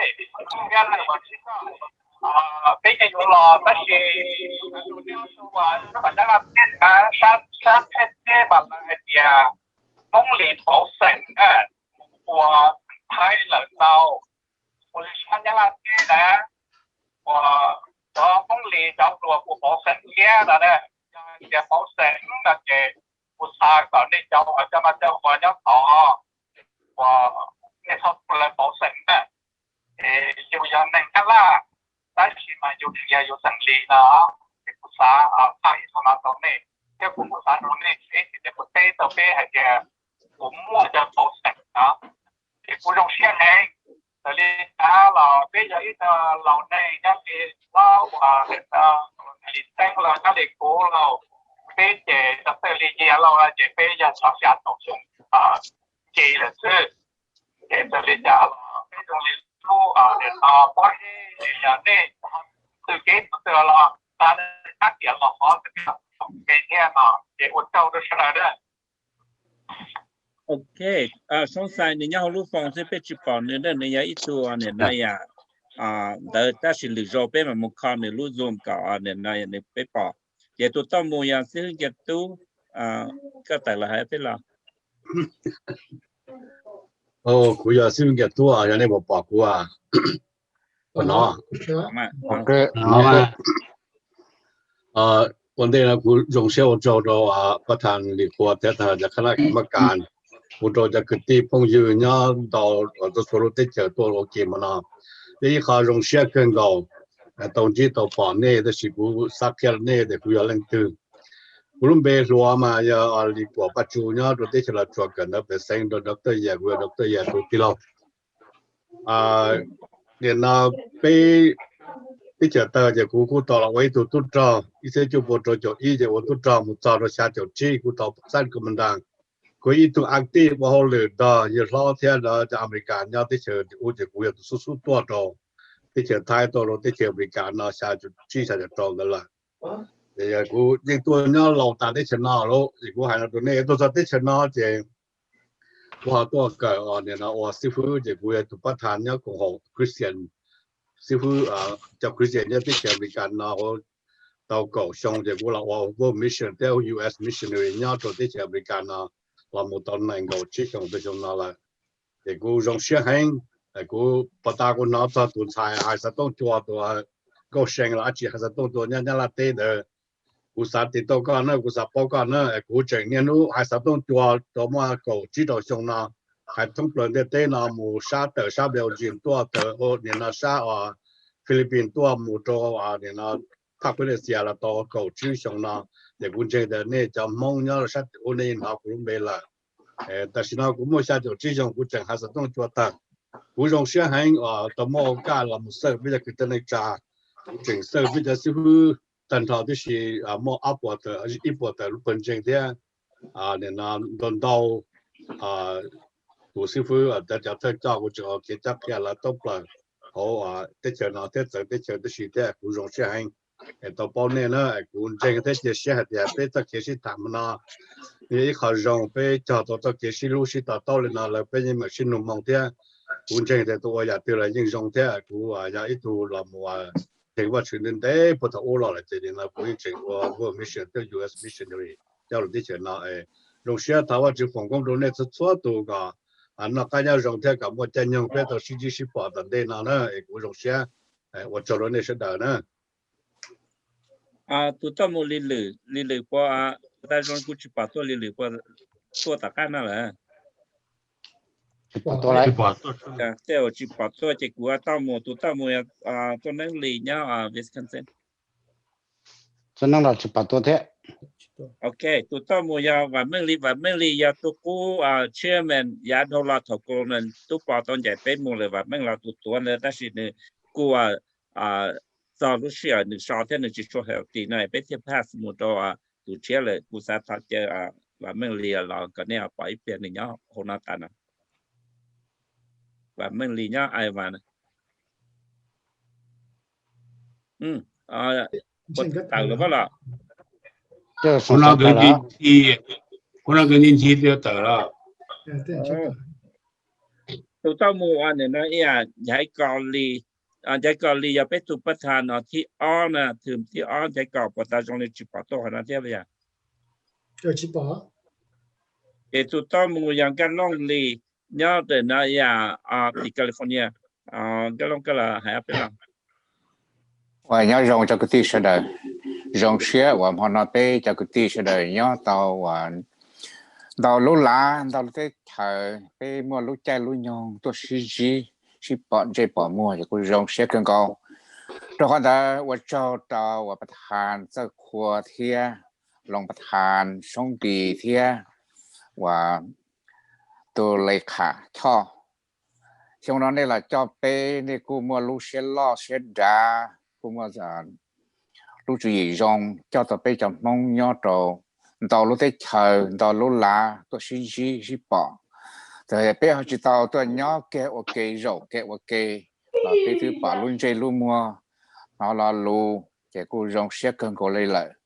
teb, thiab lawv uas tsis tau, peb yeej yuav los tab sis tus nyob tus uas nyob tom Nyab Laj teb, sab sab teb teb mas lawv hais tias Hmoob Lis pauv xeem na, uas Thaib lawm tau, uas li sab Nyab Laj teb na, uas cov Hmoob Lis cov hluas kuj pauv xeem thiab no na. Yog hais tias pauv xeem no ces kuv xav kom nej cov uas cov no cov uas nyob tod uas nej txhob ua lawv pauv xeem na. Es yus yog neeg Nyab Laj tab sis mas yus tseem yog yus xeem Lis no, ces kuv xav txhaj ib qho no rau nej, thiab kuv kuj xav rau nej seb ces nej puas teb tau peb hais tias kuv muaj cov pauv xeem no. Ces kuv zoo siab heev. Txawm li cas los peb yog ib co laus neeg nyob li hlob uas Lis Xeeb los nyob li kuv los, peb ces txawm li Yias los ces peb yog xyoo xya caum xyoo nce lawm xwb. Ces txawm li cas los peb zoo li lub niam no pob zeb, yog nej ho txwj kev txawj los tas, nej tab tiam los qhov txawm li thiab no, ces ua tsaug rau sawv daws na. Ok, Soob Xais nws nyob hauv lub foos xwb peb tsis pom nws, nws yog ib tug niam no yom, ntawd tab sis lwm zaus peb mam mus kho nws lub Zoom kom niam no nws peb pom. Ces tus toj mus yog xib hwb Nkias Tub, koj tawm los hais peb los. Kuv yog xib hwb Nkias Tub, yog nej puas pom kuv? Ua no, ua ntej no kuv zoo siab ua tsaug rau pab thas Lis Qhua thiab thas cov khab laj maj kas, ua rau cov kwv tij phooj ywg nyob ntau txhua lub teb chaws tuaj ua ke hmo no. Thiab ib qho zoo siab kawg nkaus, tau ntsib tau pom nej tab sis kuv xav qhia nej tias kuv yog leej twg. Kuv lub npe hluas mas yog Lis Puam Paj Tsu, nyob rau teb chaws Los Tsuas, kawm ntawv pem xeev rau Doctor Yas, kuv yog Doctor Yas tus tij laug. Nim no peb teb chaws tawg ces kuv kuj tau los ua ib tug tub rog, ib txhiab cuaj pua rau caum ib ces ua tub rog mus txog rau xya caum tsib kuv tau xab kom mas ntas. Kuv ib tug active ua hauj lwm nrog yawg hlob thiab cov Amelikas nyob teb chaws ub ces kuv yog tus xub xub tuaj rau teb chaws Thaib, tuaj rau teb chaws Amelikas no xya caum tsib xya caum rau ntawd lawm. Ces kuv yeej tuaj nyob laus tas teb chaws no lawm, ces kuv hais no rau nej, tuaj txog teb chaws no ces kuv ho tuaj kawm nim no ua xib fwb, ces kuv yog tus pab thas nyob koom haum Christian, xib fwb cov Christian nyob teb chaws Amelikas no tau kaum xyoo, ces kuv los ua world mission thiab U S missionary nyob rau teb chaws Amelikas no los mus tau nees nkaum tsib xyoo rau xyoo no lawm. Ces kuv zoo siab heev, kuv pos tas kuv hnov txog tus ntxhais hais xov tooj cua, tus Nkauj See los dab tsi hais xov tooj cua nyob Nyab Laj teb ntawd. Kuv xav tiv tauj koj na, kuv xav paub koj na, kuv tseem niaj hnub hais xov tooj cua rau muaj kaum tsib rau xyoo no, hais thoob plaws ntiaj teb no mus sab tawm sab Belgium tuaj, tawm nim no sab Philippines tuaj mus rau nim no Phaj Pwb Leej Xias los tau kaum tsib xyoo no. Ces kuv ntseeg tias nej cov Hmoob nyob sab ub nej yeej hnov kuv lub npe lawm. Tam sim no kuv muaj xya caum tsib xyoo, kuv tseem hais xov tooj cua tawg. Kuv zoo siab heev uas tau muaj ua kaj los mus xawj peb cov kwv tij neej tsa. Kuv tseem xawj peb cov xib fwb tag nrho tib si, muaj ob puas tawm ib puas tawm lub pawg ntseeg thiab nim no ntau ntau tus xib fwb, cov thawj coj kuv tseem ua kev coj qhia lawv thoob plaws hauv teb chaws no thiab txawv teb chaws tib si thiab. Kuv zoo siab heev es tau paub nej na, kuv ntseeg thiab cia siab hais tias peb txoj kev sib tham hmo no yog ib qho zoo, peb cog tau txoj kev sib hlub sib to taub li no lawm peb yeej meem sib nug moo thiab. Kuv ntseeg tias tus ua yam twg los yeej zoo thiab. Kuv yog ib tug los mus ntseeg Vajtswv ntev ntev puag thaum ub los lawm ces nim no kuv yeej tseem ua world mission thiab U S missionary nyob rau teb chaws no. Zoo siab thov Vajtswv foom koob rau nej txhua txhua tus kom noj qab nyob zoo thiab kom muaj caij nyoog peb tau sib ntsib sib pom tom ntej no na. Es kuv zoo siab ua tsaug rau nej sawv daws na. Tus toj mus Lis Lwm, Lis Lwm puas, tas zoo kuv tsis pom tuaj, Lis Lwm puas tuaj tom qab no lawm? Tej uas tsis pom tuaj ces kuv toj mus, tus toj mus yog Txoj Neeb Lis nyob Wisconsin. Txoj Neeb los tsis pom tuaj thiab. Ok, tus toj mus yog Vam Meej Lis, Vam Meej Lis yog tus qub chairman yav dhau los thaum Colonel Tub Pov tau ncaim peb mus lawm, Vam Meej los tus tuav ntawd tab sis nws kuj txog lub sij hawm nws so thiab nws tsis tshua healthy no peb thiaj pass mus rau tus tshiab lawm. Kuv xav thov caw Vam Meej Lis los kom nej pom ib pliag nws nyob hauv no tas no. Vam Meej Lis nyob Iowa na. ua tawm lawm pab los? Ua no kwv nti nthi, ua no kwv nti nthi twb tawm los. Tus tau mus ua nim no ib yam Nchaiv Kos Lis, Nchaiv Kos Lis yog peb tus pab thas no thib ob na, thwm thib ob Nchaiv Kos puas tas zoo li tsis pom tuaj qhov no thiab yog? Ces tus tau mus yog Nkaj Looj Lis nyob ntawm no yam tim California. Nkaj Looj koj los hais ob peb los. Uas nyob zoo cov kwv tij sawv daws, zoo siab uas hmo no peb cov kwv tij sawv daws nyob tau uas ntau lub lav ntau lub teb chaws peb muaj lub caij lub nyoog tuaj sib ntsib sib pom ntsej pom muag ces kuj zoo siab kawg nkaus. Rau qhov ntawd ua tsaug rau uas pas thas Txawj Qhua thiab Loos pas thas Soob Npis thiab uas tus Lis Qham Choj. Xyoo no nej los coj peb, nej kuj muaj lub siab loj siab dav, kuj muaj lub tswv yim zoo coj tau peb cov Hmoob nyob rau ntau lub teb chaws ntau lub lav tuaj sib ntsib sib pom. Txawm peb ho tsis tau tuaj nyob kiag ua ke zaum kiag ua ke los peb twb pom lub ntsej lub muag, hnov lo lus ces kuj zoo siab kawg nkaus li lawm.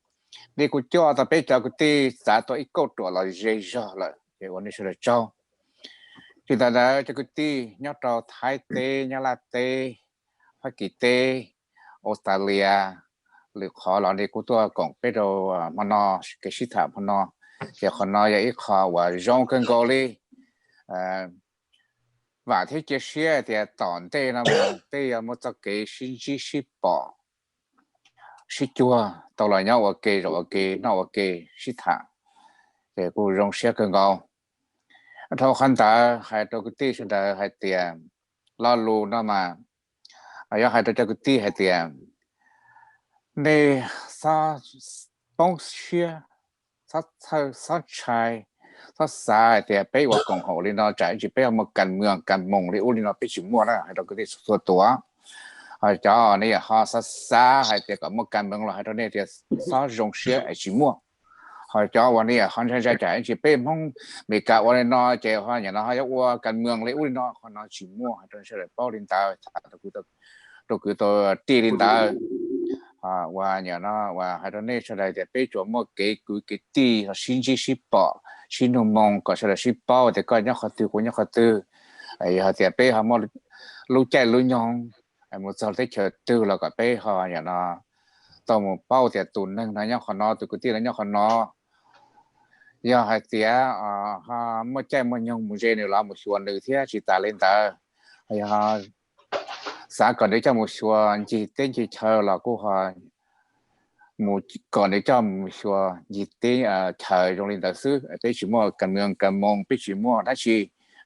Nej kuj coj tau peb cov kwv tij txav tau ib kauj ruam los ze zog lawm ces ua nej sawv daws tsaug. Tsis tas ntawd cov kwv tij nyob rau Thaib teb, Nyab Laj teb, Fab Kis teb, Australia, lwm qhov los nej kuj tuaj koom peb rau hmo no, kev sib tham hmo no. Ces qhov no yog ib qho uas zoo kawg nkaus li. Vam thiab cia siab tias tom ntej no mus peb yuav muaj txoj kev sib ntsib sib pom, sib cuag tau los nyob ua ke, zaum ua ke, noj ua ke, sib tham, ces kuj zoo siab kawg nkaus. Dhau qhov ntawd hais rau kwv tij sawv daws hais tias lo lus no mas yog hais rau cov kwv tij hais tias nej txhob poob siab, txhob txhawj, txhob ntshai, txhob xav hais tias peb ua koom haum li no tsam ib ntsis peb ho muaj kas mws kas moos li ub li no, peb tsis muaj na, hais rau kwv tij txhua tus. Ho cov nej yam ho xav xav hais tias kom muaj kas mws los hais rau nej tias txhob zoo siab es tsis muaj. Ho cov uas nej yam ho ntshai ntshai tsam ib ntsis peb Hmoob Meskas ua li no ces ho nyam no ho yuav ua kas mws li ub li no, qhov no tsis muaj, hais rau sawv daws paub li ntawd, tham rau kwv tij li ntawd. Uas nyam no uas hais rau nej sawv daws tias peb tsuas muaj kev kwv kev tij los sib ntsib sib pom, sib nug moo kom sawv daws sib paub tias koj nyob qhov twg kuv nyob qhov twg. Yog hais tias peb ho muaj lub caij lub nyoog mus txog teb chaws twg los kom peb ho nyam no tau mus paub tias tus neeg no nyob qhov no, tus kwv tij no nyob qhov no. Yog hais tias ho muaj caij muaj nyoog mus ze nws los mus xyuas nws thiab tsis tas li ntawd. Yog xav kom nws coj mus xyuas ncig teb ncig chaw los kuj ho mus kom nws coj mus xyuas ncig teb chaws zoo li ntawd xwb, peb tsis muaj kas mws kas moos, peb tsis muaj dab tsi.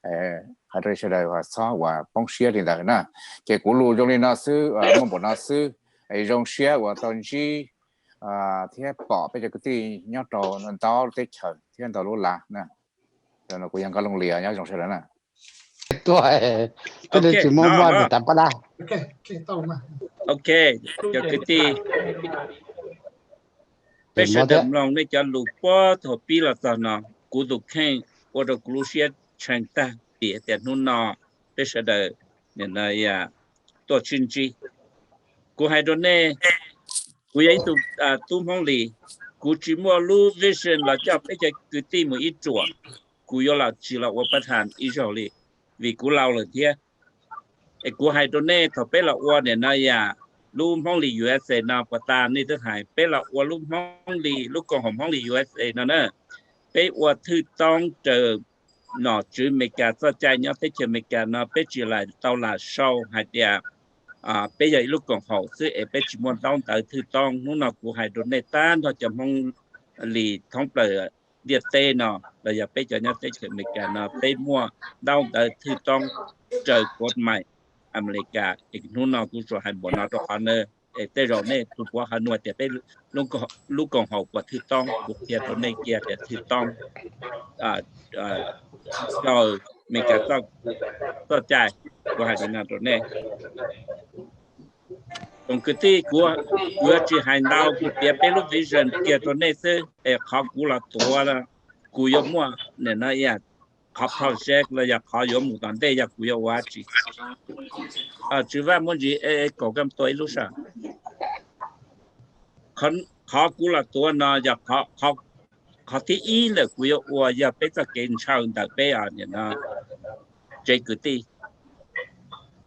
Hais rau sawv daws txhob uas poob siab li ntawd na. Ces kuv lus zoo li no xwb, muaj npaum no xwb. Zoo siab uas tau ntsib thiab pom peb cov kwv tij nyob rau ntau teb chaws thiab ntau lub lav na. Kuv yog Nkauj Looj Lis, nyob zoo sawv daws na. Tuaj, tuaj tsis muaj muaj tas pab dab. Ok, cov kwv tij, peb sawv daws mloog nej cov lus puag thaum pib los txog no, kuv tus kheej ua rau kuv lub siab tshee tag vim tias hnub no peb sawv daws tuaj sib ntsib. Kuv hais rau nej, kuv yog ib tug tub Hmoob Lis, kuv tsis muaj lub vision los coj peb cov kwv tij mus ib ruam, kuv yuav los tsis los ua pab thas ib zaug li, vim kuv laus lawm thiab. Es kuv hais rau nej thaum peb los ua nim no yam lub Hmoob Lis U S A no puas tas nej twb hais peb los ua lub Hmoob Lis, lub koom haum Hmoob Lis U S A no na, peb ua thwj toob raws nom tswv Amelikas txoj cai nyob teb chaws Amelikas no, peb tsis lam tau lam sau hais tias peb yog ib lub koom haum xwb es peb tsis muaj ntaub ntawv thwj toob. Hnub no kuv hais rau nej tag nrho cov Hmoob Lis thoob plaws ntiaj teb no los yog peb cov nyob teb chaws Amelikas no peb muaj ntaub ntawv thwj toob raws kov mais Amelikas. Es hnub no kuv tsuas hais npaum no rau qhov na, es tej zaum nej tus puav ho nug tias peb lub koom haum puas thwj toob, kuv qhia rau nej cia tias thwj toob raws Amelikas txoj cai. Kuv hais li no rau nej. Tsoom kwv tij, kuv yuav tsis hais ntau, kuv piav peb lub vision kiag rau nej xwb, es qhov kuv los tuav, kuv yuav muaj nim no qhov project los yog qhov yuav mus tom ntej yog kuv yuav ua dab tsi. Tswv Vaj, muaj ntsis echo, koj tua ib lub saib. Qhov kuv los tuav no yog qhov thib ib ntawm kuv yuav ua yog peb txoj kev ntshaw ntawm peb no tsev kwv tij.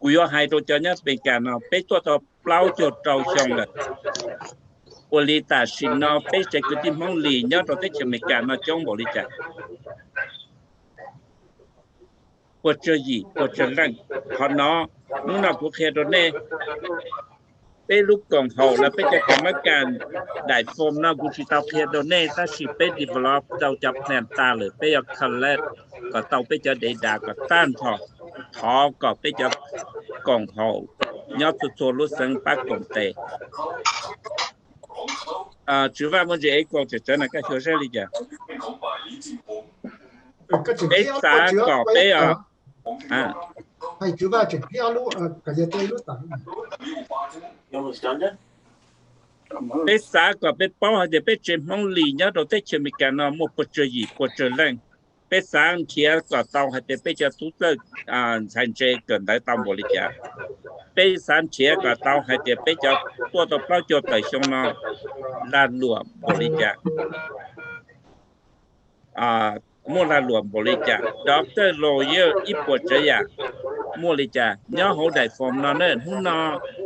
Kuv yuav hais rau cov nyob Amelikas no, peb tuaj tau plaub caug rau xyoo lawm. Ua li tam sim no peb tsev kwv tij Hmoob Lis nyob rau teb chaws Amelikas no coob npaum li cas? Puas tsawg yim, puas tsawg leej? Qhov no, hnub no kuv qhia rau nej, peb lub koom haum los peb cov kam mab kas daim form no kuv tsis tau qhia rau nej, tab sis peb develop tau cov plan tas lawm, peb yuav collect kom tau peb cov data kom tag nrho, thov kom peb cov koom haum nyob txhua txhua lub xeev pab koom tes. Tswv Vaj, muaj ntsis echo tsawv tsawv no, koj xyuas saib li cas? Peb xav kom peb peb xav kom peb paub hais tias peb tsev Hmoob Lis nyob rau teb chaws Amelikas no muaj puas tsawg yim puas tsawg leej. Peb xav nrhiav kom tau hais tias peb cov tub txawj ntxhais ntse kawm ntawv tau npaum li cas. Peb xav nrhiav kom tau hais tias peb cov tuaj tau plaub caug tawm xyoo no lag luam npaum li cas, muaj lag luam npaum li cas, doctor, lawyer, ib puas tsav yam muaj li cas nyob hauv daim form no na. Hnub no,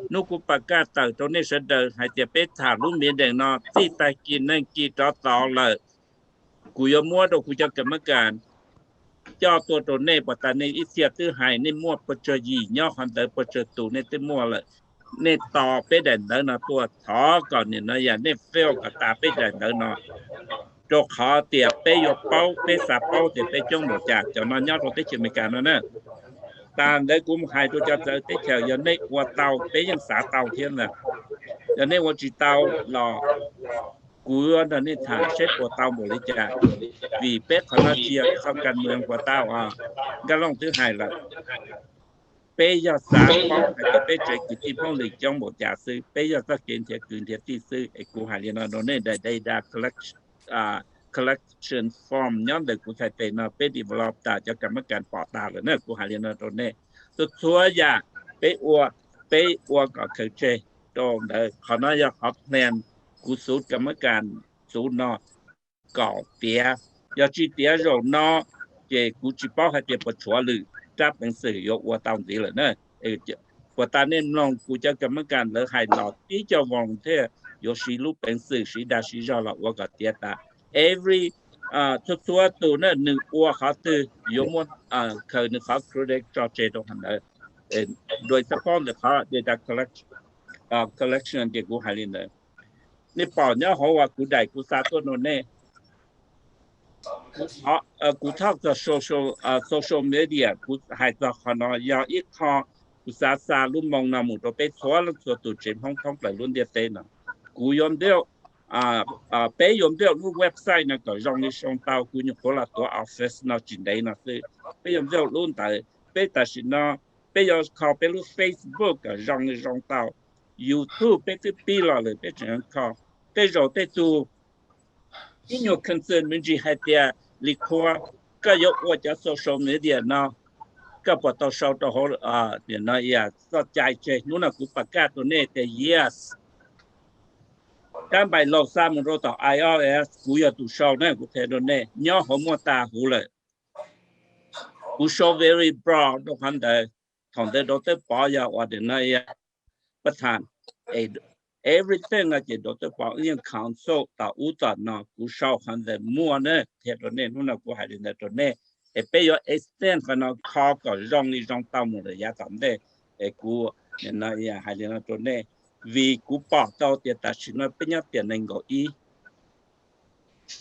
hnub kuv pas kaj tawm rau nej sawv daws hais tias peb tham lub meeting no txij tag kis neeg kis rov tod lawm, kuv yuav muab rau kuv cov kam mab kas coj tuaj rau nej, puas tas nej ib txhia twb hais nej muaj puas tsawg yim nyob qhov ntawd, puas tsawg tus nej twb muaj lawm. Nej tos peb daim ntawv no tuaj, thov kom nim no yog nej fill kom tas peb daim ntawv no, rau qhov tias peb yuav paub, peb xav paub tias peb coob npaum cas cov no nyob rau teb chaws Amelikas no na. Tas ntawd kuv mus hais rau cov txawv teb chaws, yog nej ua tau peb yeej xav tau thiab ntag. Yog nej ua tsis tau los kuv yuav nrog nej tham seb puas tau npaum li cas, vim peb qhov no tsis yog ib qho kas moos puas tau. Nkaj Looj twb hais lawm, peb yog xav paub hais tias peb tsev kwv tij Hmoob Lis coob npaum cas xwb, peb yog txoj kev nrhiav kwv nrhiav tij xwb. Es kuv hais li no rau nej, data collection form nyob ntawm kuv txhais tes no peb develop tas, cov kam mab kas pom tas lawm na. Kuv hais li no rau nej, txhua txhua yam peb ua, peb ua kom khaws tseg rau ntawd. Qhov no yog qhov plan kuv xuv kam mab kas xuv no kom tiav. Yog tsis tiav zaum no ces kuv tsis paub hais tias puas tshuav lwm rab peev xwm yuav ua tau ntxiv lawm na. Puas tas nej mloog kuv cov kam mab kas lawv hais los tib co volunteer yuav siv lub peev xwm siv dag siv zog los ua kom tiav tas. Every, txhua txhua tus na nws ua qhov twg yuav muab khaws nws qhov credit tso tseg rau qhov ntawd. Rau xab paub ntawm qhov data collection ces kuv hais li ntawd. Nej pom nyob hauv uas kuv daim kuv xa tuaj rau nej, kuv talk txog social media, kuv hais txog qhov no yog ib qho kuv xav xa lub moo no mus rau peb txhua leej txhua tus tsev Hmoob thoob plaws lub ntiaj teb no. Kuv yuav build, peb yuav build lub website no kom zoo li zoo tau, kuv nyuam qhuav los tuav office no tsis ntev no xwb. Peb yuav build lub ntawd, peb tam sim no peb yuav kho peb lub Facebook kom zoo li zoo tau. YouTube peb twb pib los lawm, peb tseem kho. Tej zaum tej tug ib nyuag concern me ntsis hais tias, Lis Khuas, koj yuav ua cov social media no, koj puas tau sau rau hauv txoj cai tseg? Hnub no kuv pas kaj rau nej tias yes, kab npais laus xa mus rau tom I R S, kuv yog tus sau na, kuv qhia rau nej nyob hauv muaj tas huv lawm. Kuv sau very broad rau qhov ntawd. Thaum ntawd Doctor Pov yog ua no, pas tham, everything no ces Doctor Pov wb yeej consult tom ub tom no, kuv sau qhov ntawd muaj na, qhia rau nej, hnub no kuv hais li ntawd rau nej. Es peb yuav extend qhov no kho kom zoo li zoo tau mus lawm yav tom ntej. Es kuv hais li no rau nej, vim kuv pom tau tias tam sim no peb nyob tiam nees nkaum ib,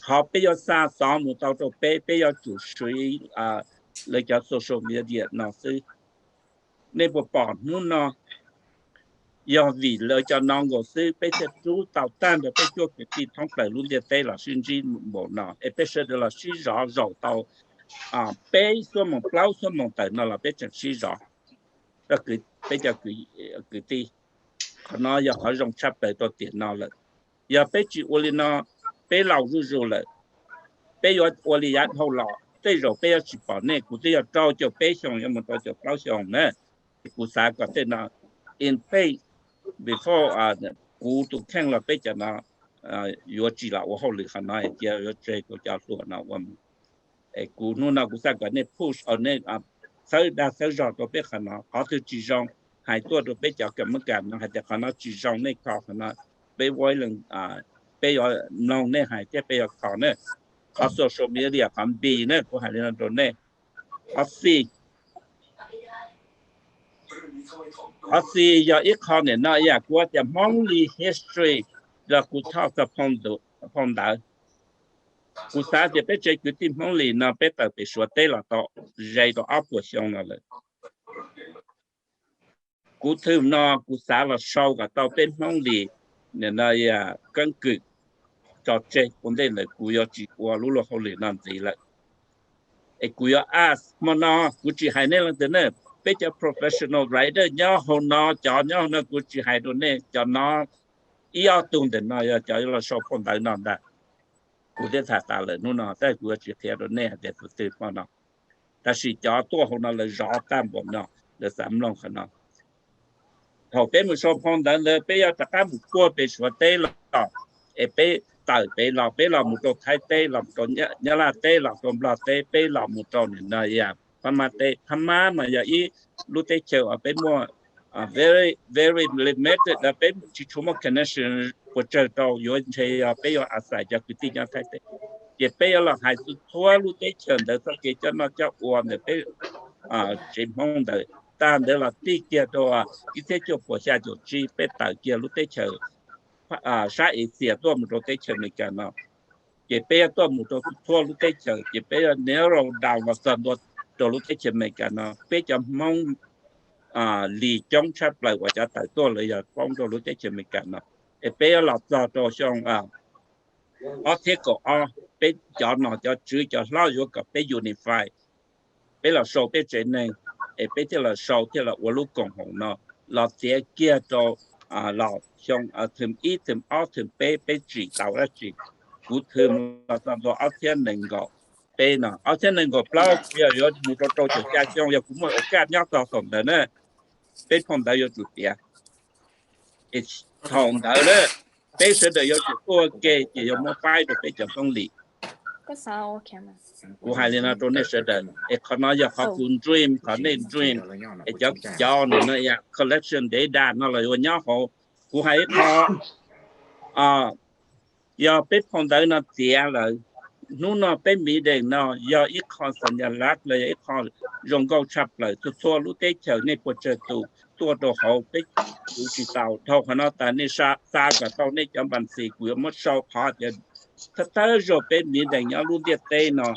qhov peb yuav xa xov mus tau rau peb, peb yuav tsum siv lawv cov social media no xwb. Nej puas pom hnub no yog vim lawv cov no nkaus xwb peb thiaj rub tau tag nrho peb cuab kwv tij thoob plaws lub ntiaj teb los sib ntsib npaum no, es peb sawv daws los sib zov zaum tau peb xuab moos plaub xuab moos tawm no los peb tseem sib zov rau peb cov kwv tij. Qhov no yog qhov zoo tshaj plaws rau tiam no lawm. Yog peb tsis ua li no, peb laus zuj zus lawm, peb yuav ua li yav dhau los, tej zaum peb yuav tsis pom nej. Kuv twb yog rau caum peb xyoo yuav mus rau caum plaub xyoo na, kuv xav kom tej no in place before kuv tus kheej los peb cov no yuav tsis los ua hauj lwm qhov no, cia yuav tseg kuv cov hluas no ua mus. Es kuv hnub no kuv xav kom nej push, nej txhawb dag txhawb zog rau peb qhov no, qhov twg tsis zoo hais tuaj rau peb cov kam mab kam no hais tias qhov no tsis zoo, nej kho qhov no, peb ua ib leeg, peb yuav mloog nej hais thiab peb yuav kho na. Qhov social media qhov npis na, kuv hais li no rau nej. Qhov xis, qhov xis yog ib qho nim no yam kuv tias Hmoob Lis history, los kuv thaij txog phau ntawv. Kuv xav tias peb tsev kwv tij Hmoob Lis no peb tawm pem Suav teb los tau ze rau ob puas xyoo no lawm. Kuv thwm no kuv xav los sau kom tau peb Hmoob Lis nim no keeb kwm tso tseg ua ntej ntawd kuv yuav tsis ua lub luag hauj lwm no ntxiv lawm. Es kuv yuav ask hmo no, kuv tsis hais nej leej twg na, peb cov professional writer nyob hauv no, cov nyob hauv no kuv tsis hais rau nej, cov no ib ob tug ntawm no yog cov yuav los sau phau ntawv no ntag. Kuv twb tham tas lawm hnub no, tab kuv yuav tsis qhia rau nej hais tias tus twg hmo no. Tab sis cov tuaj hauv no lawv zov tag npaum no, lawv xav mloog qhov no. Thaum peb mus sau phau ntawv ntawd peb yuav rov qab mus puag pem Suav teb los, es peb tawm pem los, peb los mus rau Thaib teb, los mus rau Nyab Laj teb, los rau Nplog teb, peb los mus rau nim no yog Phab Mab teb. Phab Mab mas yog ib lub teb chaws uas peb muaj very, very limited, peb tsis tshua muaj connection puas tsawg rau, yuav ntshe yog peb yuav a xais cov kwv tij nyob Thaib teb. Ces peb yuav los hais txhua lub teb chaws ntawd txoj kev coj noj coj ua ntawm peb tsev Hmoob ntawd, tag ntawd los tig kiag rau ib txhiab cuaj puas xya caum tsib peb tawm kiag lub teb chaws sab Asia tuaj mus rau teb chaws Amelikas no. Ces peb yuav tuaj mus rau txhua lub teb chaws, ces peb yuav narrow down los txog ntua rau lub teb chaws Amelikas no. Peb cov Hmoob Lis coob tshaj plaws uas cov tawm tuaj lawv yog poob rau lub teb chaws Amelikas no. Es peb yuav los txog rau xyoo ob txhiab kaum ob, peb cov nom cov tswv cov hlob yuav kom peb unify, peb los sau peb tsev neeg, es peb thiaj los sau thiaj los ua lub koom haum no, los txiav kiag rau los xyoo thwm ib thwm ob thwm peb, peb tsim tau dab tsi. Kuv thwm los txog ntua ob txhiab nees nkaum peb no, ob txhiab nees nkaum plaub kuv yog yuav mus rau rau caum xya xyoo, yog kuv muaj ua kaj nyob txog thaum ntawd na, peb phau ntawv yuav tsum tiav. Es thaum ntawd na, peb sawv daws yuav tsum tuaj ua ke ces yuav muab faib rau peb cov Hmoob Lis. Kuv hais li no rau nej sawv daws, es qhov no yog qhov kuv dream, qhov nej dream, es cov, cov nim no yog collection data no los yuav nyob hauv. Kuv hais ib qho, yog peb phau ntawv no txiav lawm, hnub no peb meeting no yog ib qho xas nyas lav los yog ib qho zoo nkauj tshaj plaws, txhua txhua lub teb chaws nej puas tsawg tus tuaj rau hauv peb, kuv tsis tau dhau qhov no tas nej xa kom tau nej cov npas xis, kuv yuav muab sau qhov tias thawj thawj zaug peb meeting nyob lub ntiaj teb no,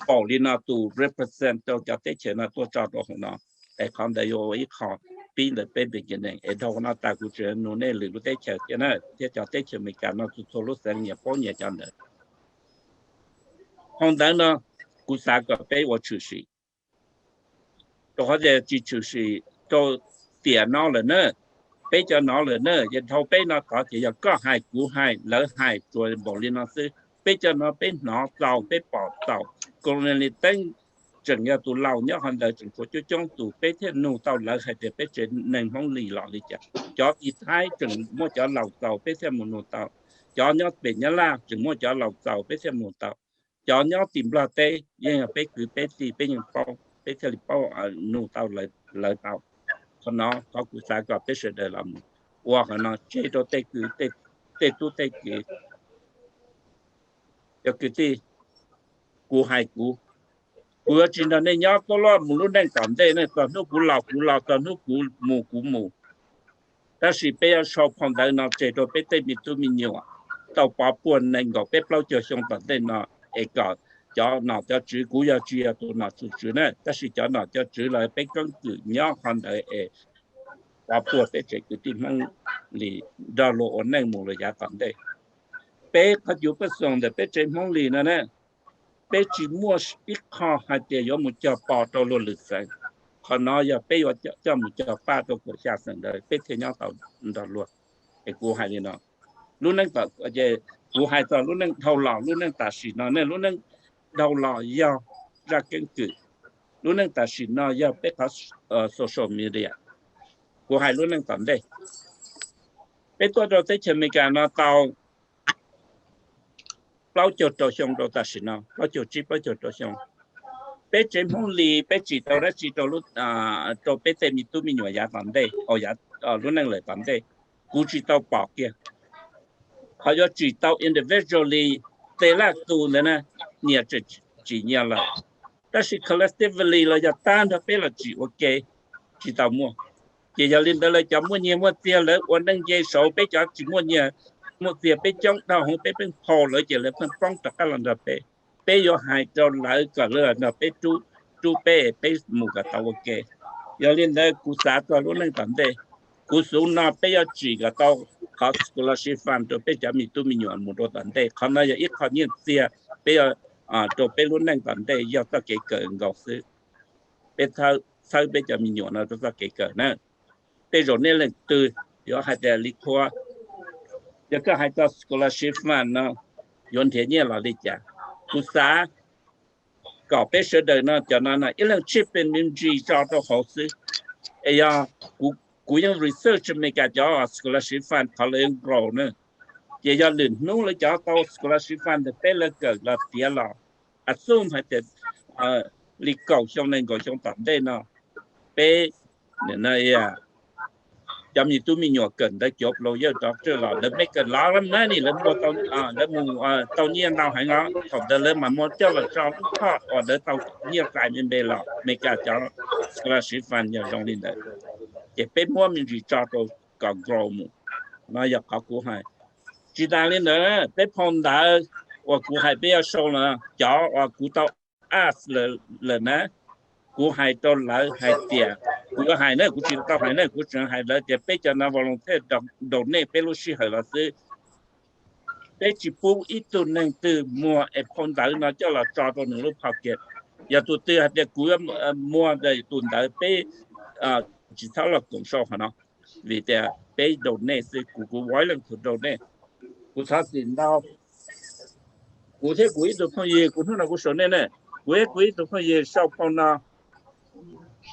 paum li no tus represent rau cov teb chaws no tuaj tso rau hauv no. Es qhov ntawd yuav ua ib qho pib ntawm peb beginning, es dhau qhov no tas kuv tseem nug nej lwm lub teb chaws thiab na, thiab cov teb chaws Amelikas no txhua txhua lub xeev nyias paub nyias cov ntawd. Phau ntawv no kuv xav kom peb ua tshwm sim, rau qhov tias tsis tshwm sim rau tiam no lawm na, peb cov no lawm na, ces dhau peb no tod ces yog koj hais kuv hais lawv hais tsuas npaum li no xwb. Peb cov no peb hnov txaus peb pom txaus. Colonel Teeb tseem yog tus laus nyob qhov ntawd tseem tshuav coob coob tus peb thiaj nug tau lawv hais tias peb tsev neeg Hmoob Lis los li cas. Cov tim Thaib tseem muaj cov laus txaus peb thiaj mus nug tau. Cov nyob pem Nyab Laj tseem muaj cov laus txaus peb thiaj mus tau. Cov nyob tim Nplog teb yeej yog peb kwv peb tij, peb yeej paub, peb thiaj li paub nug tau lawv tau. Qhov no qhov kuv xav kom peb sawv daws los mus ua qhov no tseg rau tej kwv, tej tub tej kwv. Cov kwv tij, kuv hais kuv, kuv yuav tsis nrog nej nyob tuaj loj mus lub neej tom ntej ne, txog hnub kuv laus kuv laus, txog hnub kuv mus kuv mus. Tab sis peb yuav sau phau ntawv no tseg rau peb tej me tub me nyuam tau pov puag nees nkaum peb plaub caug xyoo tom ntej no, es kom cov nom cov tswv, kuv yog tsis yog tus nom tus tswv na, tab sis cov nom cov tswv los peb keeb kwm nyob qhov ntawd es pov puag peb tsev kwv tij Hmoob Lis nrog luag ua neej mus lawm yav tom ntej. Peb qhov cuv pej xoom ntawm peb tsev Hmoob Lis no ne, peb tsis muaj ib qho hais tias yuav mus cog pos rau luag lwm xeev. Qhov no yog peb yuav coj mus cog paj rau kaum xya xeem ntawd peb thiaj nyob tau nrog luag. Es kuv hais li no, lub neej, kuv hais txog lub neej dhau los, lub neej tam sim no ne, lub neej dhau los yog zaj keeb kwm, lub neej tam sim no yog peb qhov social media. Kuv hais lub neej tom ntej, Peb tuaj rau teb chaws Amelikas no tau plaub caug rau xyoo rau tam sim no, plaub caug tsib plaub caug rau xyoo. Peb tsev Hmoob Lis peb tsim tau dab tsi rau peb tej me tub me nyuam yav tom ntej, lub neej lawm tom ntej? Kuv tsis tau pom kiag. Qhov yuav tsim tau individually tej laj tus ntawd na, nyias tseem tsim nyias lawm, tab sis collectively los yog tag nrho peb los tsim ua ke tsis tau muaj. Ces yog li ntawd lawv cov muaj nyiaj muaj txiag lawv ua neej nce saud, peb cov tsis muaj nyiaj muaj txiag peb coob dhau hwv, peb pheej phau lawv ces lawv pheej poob rov qab los nrog peb. Peb yuav hais rau lawv kom lawv los nrog peb rub, rub peb, peb mus kom tau ua ke. Yog li ntawd kuv xav txog lub neej tom ntej, kuv xub no peb yuav tsim kom tau qhov scholarship fund rau peb cov me tub me nyuam mus rau tom ntej. Qhov no yog ib qho nyiaj txiag peb yuav rau peb lub neej tom ntej, yog txoj kev kawm nkaus xwb. Peb txhawb peb cov me nyuam no rau txoj kev kawm na. Tej zaum nej leej twg yuav hais tias li qhuav, yog koj hais txog scholarship fund no yuav nrhiav nyiaj los li cas? Kuv xav kom peb sawv daws no, cov no no ib leeg chip in me ntsis tso rau hauv xwb. Es yog kuv yeej research Amelikas cov scholarship fund qhov lawv grow na, ces yog lwm hnub lawv cov tau scholarship fund ntawd peb lawv kawm los tiav los, assume hais tias li kaum xyoo nees nkaum xyoo tom ntej no, peb cov me tub me nyuam kawm ntawv cov ployawj rov raj los lawv make a lot of money, lawv muaj, lawv mus tau nyiaj ntau heev os. Thaum ntawd lawv mas muab coj los tso lub thoj uas lawv tau nyiaj txais me npe los Amelikas cov scholarship fund yog zoo li ntawd, ces peb muab me ntsis tso rau kom grow mus. No yog qhov kuv hais. Tsis tas li ntawd, peb phau ntawv uas kuv hais peb yuav sau los, cov uas kuv tau ask lawm na, kuv hais rau lawv hais tias, kuv yuav hais na, kuv tsis tau hais na, kuv tseem hais lawv tias peb cov no volunteer donate peb lub sij hawm los xwb. Peb tsis pub ib tug neeg twg muag es phau ntawv no coj los tso rau nws lub pocket. Yog tus twg hais tias kuv yuav muag tus ntawd, peb tsis txhob los koom sau qhov no, vim tias peb donate xwb, kuv, kuv ua ib leej tus donate. Kuv thov txim ntau, kuv thiab kuv ib tug phooj ywg, kuv hnub no kuv sau nej na, kuv thiab kuv ib tug phooj ywg sau phau no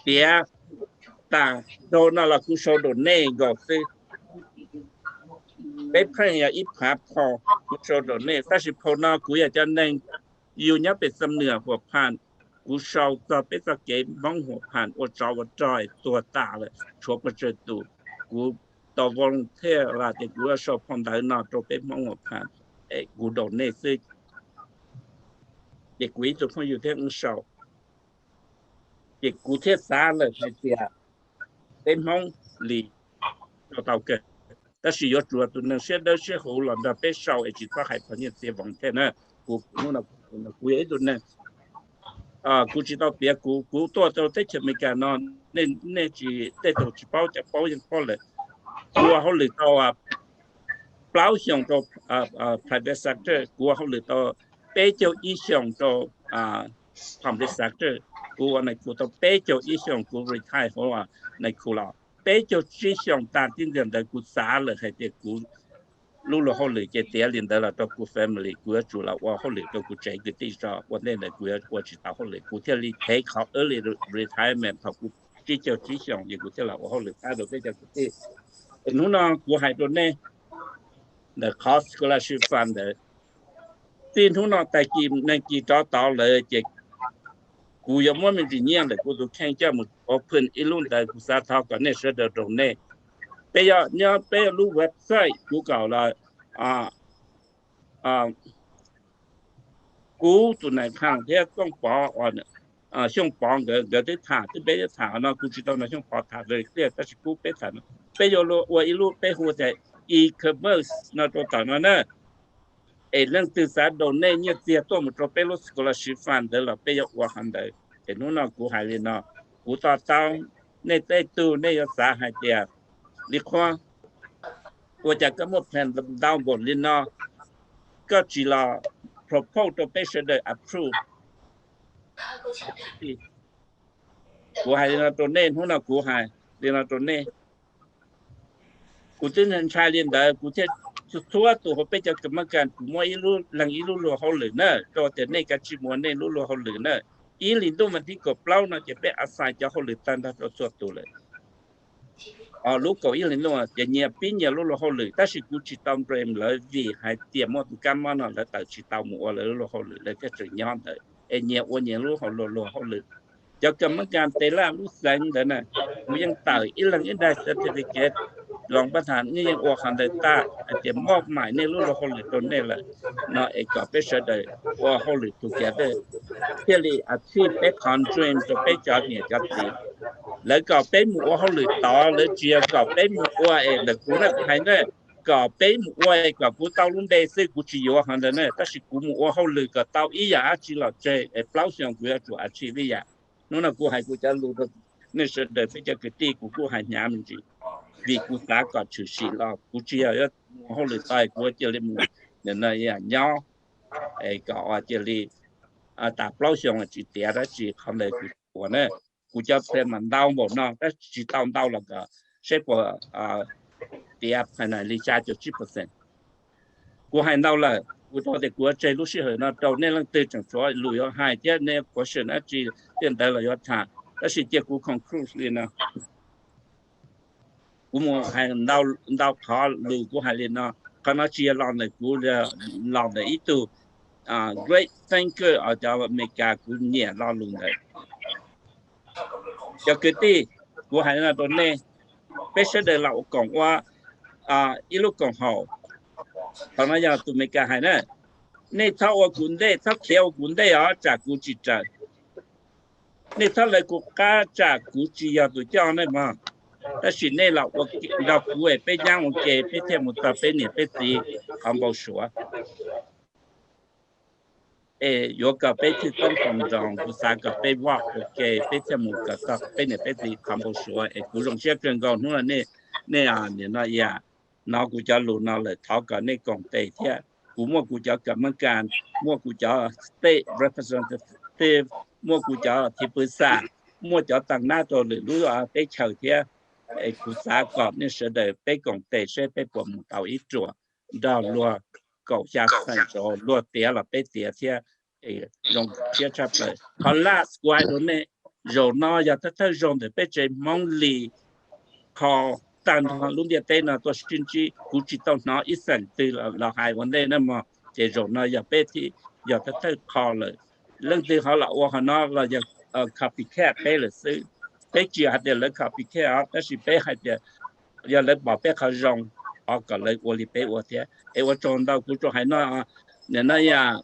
tiav tas, rau no los kuv sau donate nkaus xwb. Peb pheej yog ib phav phau kuv sau donate, tab sis phau no kuv yog cov neeg yug nyob pem Xam Nuas Huam Phas, kuv sau txog peb txoj kev Hmoob Huam Phas ua tsov ua rog tuag tas lawm tshuav pes tsawg tus. Kuv tau volunteer los tias kuv yuav sau phau ntawv no rau peb Hmoob Huam Phas, kuv donate xwb. Ces kuv ib tug phooj ywg thiab wb sau, ces kuv thiaj xav lawm hais tias peb Hmoob Lis sau tau kawg, tab sis yuav tsum tus neeg siab dawb siab huv los nrog peb sau es tsis txhob hais qhov nyiaj txiag volunteer na. Kuv, kuv yog ib tug neeg, kuv tsis tau tiav, kuv, kuv tuaj rau teb chaws Amelikas no, nej tsis, tej tus tsis paub, cov paub yeej paub lawm. Kuv ua hauj lwm tau plaub xyoos rau private sector, kuv ua hauj lwm tau peb caug ib xyoos rau public sector, kuv ua nais khu tau peb caug ib xyoos, kuv retire hauv nais khu los peb caug tsib xyoos. Tas tib ntxias ntawd kuv xav lawm hais tias kuv lub luag hauj lwm ces tiav li ntawd los rau kuv family, kuv yuav tsum los ua hauj lwm rau kuv tsev kwv tij tso, ua ntej ntawd kuv yuav ua tsis tau hauj lwm, kuv thiaj li thev qhov early retirement thaum kuv tsib caug tsib xyoos ces kuv thiaj los ua hauj lwm pab rau peb cov kwv tij. Es hnub no kuv hais rau nej ntawm qhov scholarship fund ntawd, txij hnub no tag kis neeg kis rov tod lawm ces kuv yuav muab me ntsis nyiaj ntawm kuv tus kheej coj mus open ib lub ntawd. Kuv xav thov kom nej sawv daws donate. Peb yog nyob peb lub website kuv kom los, kuv tus nais phaj thiab Tooj Pov, Xyooj Pov nkawd, nkawd twb tham, twb peb twb tham no, kuv tsis tau nrog Xyooj Pov tham very clear, tab sis kuv peb tham no, peb yuav luag ua ib lub peb hu tias e-commerce no rau tom no na. Es leej twg xav donate nyiaj txiag tuaj mus rau peb lub scholarship fund ntawd los peb yuav ua qhov ntawd. Es hnub no kuv hais li no, kuv to taub nej tej tug nej yuav xav hais tias li qhuab ua cas koj muaj plan ntau npaum li no, koj tsis los propose rau peb sawv daws approve. Kuv hais li no rau nej, hnub no kuv hais li no rau nej. Kuv twb ntshai li ntawd, kuv thiaj txhua tus hauv peb cov kam mab kas kuv muab ib lub, leej ib lub luag hauj lwm na, rau tias nej kav tsij mus ua nej lub luag hauj lwm na. Ib hlis ntuj vas thib kaum plaub no ces peb assign cov hauj lwm tag nrho rau txhua tus lawm. lub kaum ib leeg ntuj ces nyias pib nyias lub luag hauj lwm, tab sis kuv tsis tau blame lawv vim hais tias muaj kab mob no lawv tawm tsis tau mus ua lawv lub luag hauj lwm, lawv thiaj tseem nyob ntawd es nyias ua nyias lub hauj luag, luag hauj lwm. Cov kam mab kas tes laj lub xeev ntawd na, kuv yeej tawm ib leeg ib daim certificate, los pab tham nej yeej ua qhov ntawd tag hais tias moj mais nej lub luag hauj lwm rau nej lawm no es kom peb sawv daws ua hauj lwm together, thiaj li achieve peb qhov dream rau peb cov niam cov txiv. Lawv kom peb mus ua hauj lwm tod, lawv tsis yog kom peb mus ua es ntawm kuv na, kuv hais na, kom peb mus ua es kom kuv tau lub npe xwb, kuv tsis yuav qhov ntawd na, tab sis kuv mus ua hauj lwm kom tau ib yam dab tsi los tseg es plaub xyoos kuv yuav tsum achieve ib yam. Hnub no kuv hais kuv cov lus rau nej sawv daws peb cov kwv tij, kuv kuj hais hnyav me ntsis, vim kuv xav kom tshwm sim los kuv tsis yog yuav mus hauj lwm tod kuv cia li mus nim no nyob es kom cia li tas plaub xyoo tsis tiav dab tsi, qhov ntawd kuv tsis ua na. Kuv cov plan mas ntau npaum no tab sis tsis tau ntau los kom seb puas tiav phais na li xya caum tsib percent. Kuv hais ntau lawm, kuv thov tias kuv yuav tseg lub sij hawm no rau nej leej twg tseem tshuav lus yuav hais thiab nej question dab tsi thiab ntawd los yuav tham, tab sis cia kuv conclude li no. Kuv mus hais ntau qhov lus kuv hais li no, qhov no tsis yog los ntawm kuv, los ntawm ib tug great thinker os, cov Amelikas kuv nyiam lo lus ntawd. Cov kwv tij, kuv hais no rau nej, peb sawv daws los ua koom ua ib lub koom haum. Thaum no yog tus Amelikas hais na, nej txhob ua kuv ntej, txhob khiav ua kuv ntej os, tsam kuv tsis raws. Nej txhob lawv kuv qab, tsam kuv tsis yog tus coj nej mog. Tab sis nej los ua nrog kuv es peb nyab ua ke, peb thiaj mus txog peb niam peb txiv qhov npau suav. Es yuav kom peb thiaj toob koom nroos, kuv xav kom peb work ua ke, peb thiaj mus kom txog peb niam peb txiv qhov npau suav. Es kuv zoo siab kawg nkaus hnub no nej, nej nim no yam hnov kuv cov lus no lawm, thov kom nej koom tes thiab. Kuv muaj kuv cov kam mab kas, muaj kuv cov state representative, muaj kuv cov thib pwv xam, muaj cov tag nab rau lwm lub teb chaws thiab. Es kuv xav kom nej sawv daws peb koom tes seb peb puas mus tau ib ruam nrog luag kaum xya xeem, luag tiav los peb tiav thiab. Zoo siab tshaj plaws. Qhov last kuv hais rau nej, zaum no yog thawj thawj zaug ntawm peb tsev Hmoob li qho tag nrho lub ntiaj teb no tuaj sib ntsib, kuv tsis tau hnov ib xeem twg los hais ua ntej na mog. Ces zaum no yog peb thiaj yog thawj thawj qho lawm. Leej twg ho los ua qhov no los yog copycat peb lawm xwb. Peb tsis hais tias lawv copycat os, tab sis peb hais tias yog lawv pom peb qhov zoo, thov kom lawv ua li peb ua thiab. Es ua tsaug ntau, kuv tsuas hais no, nim no yog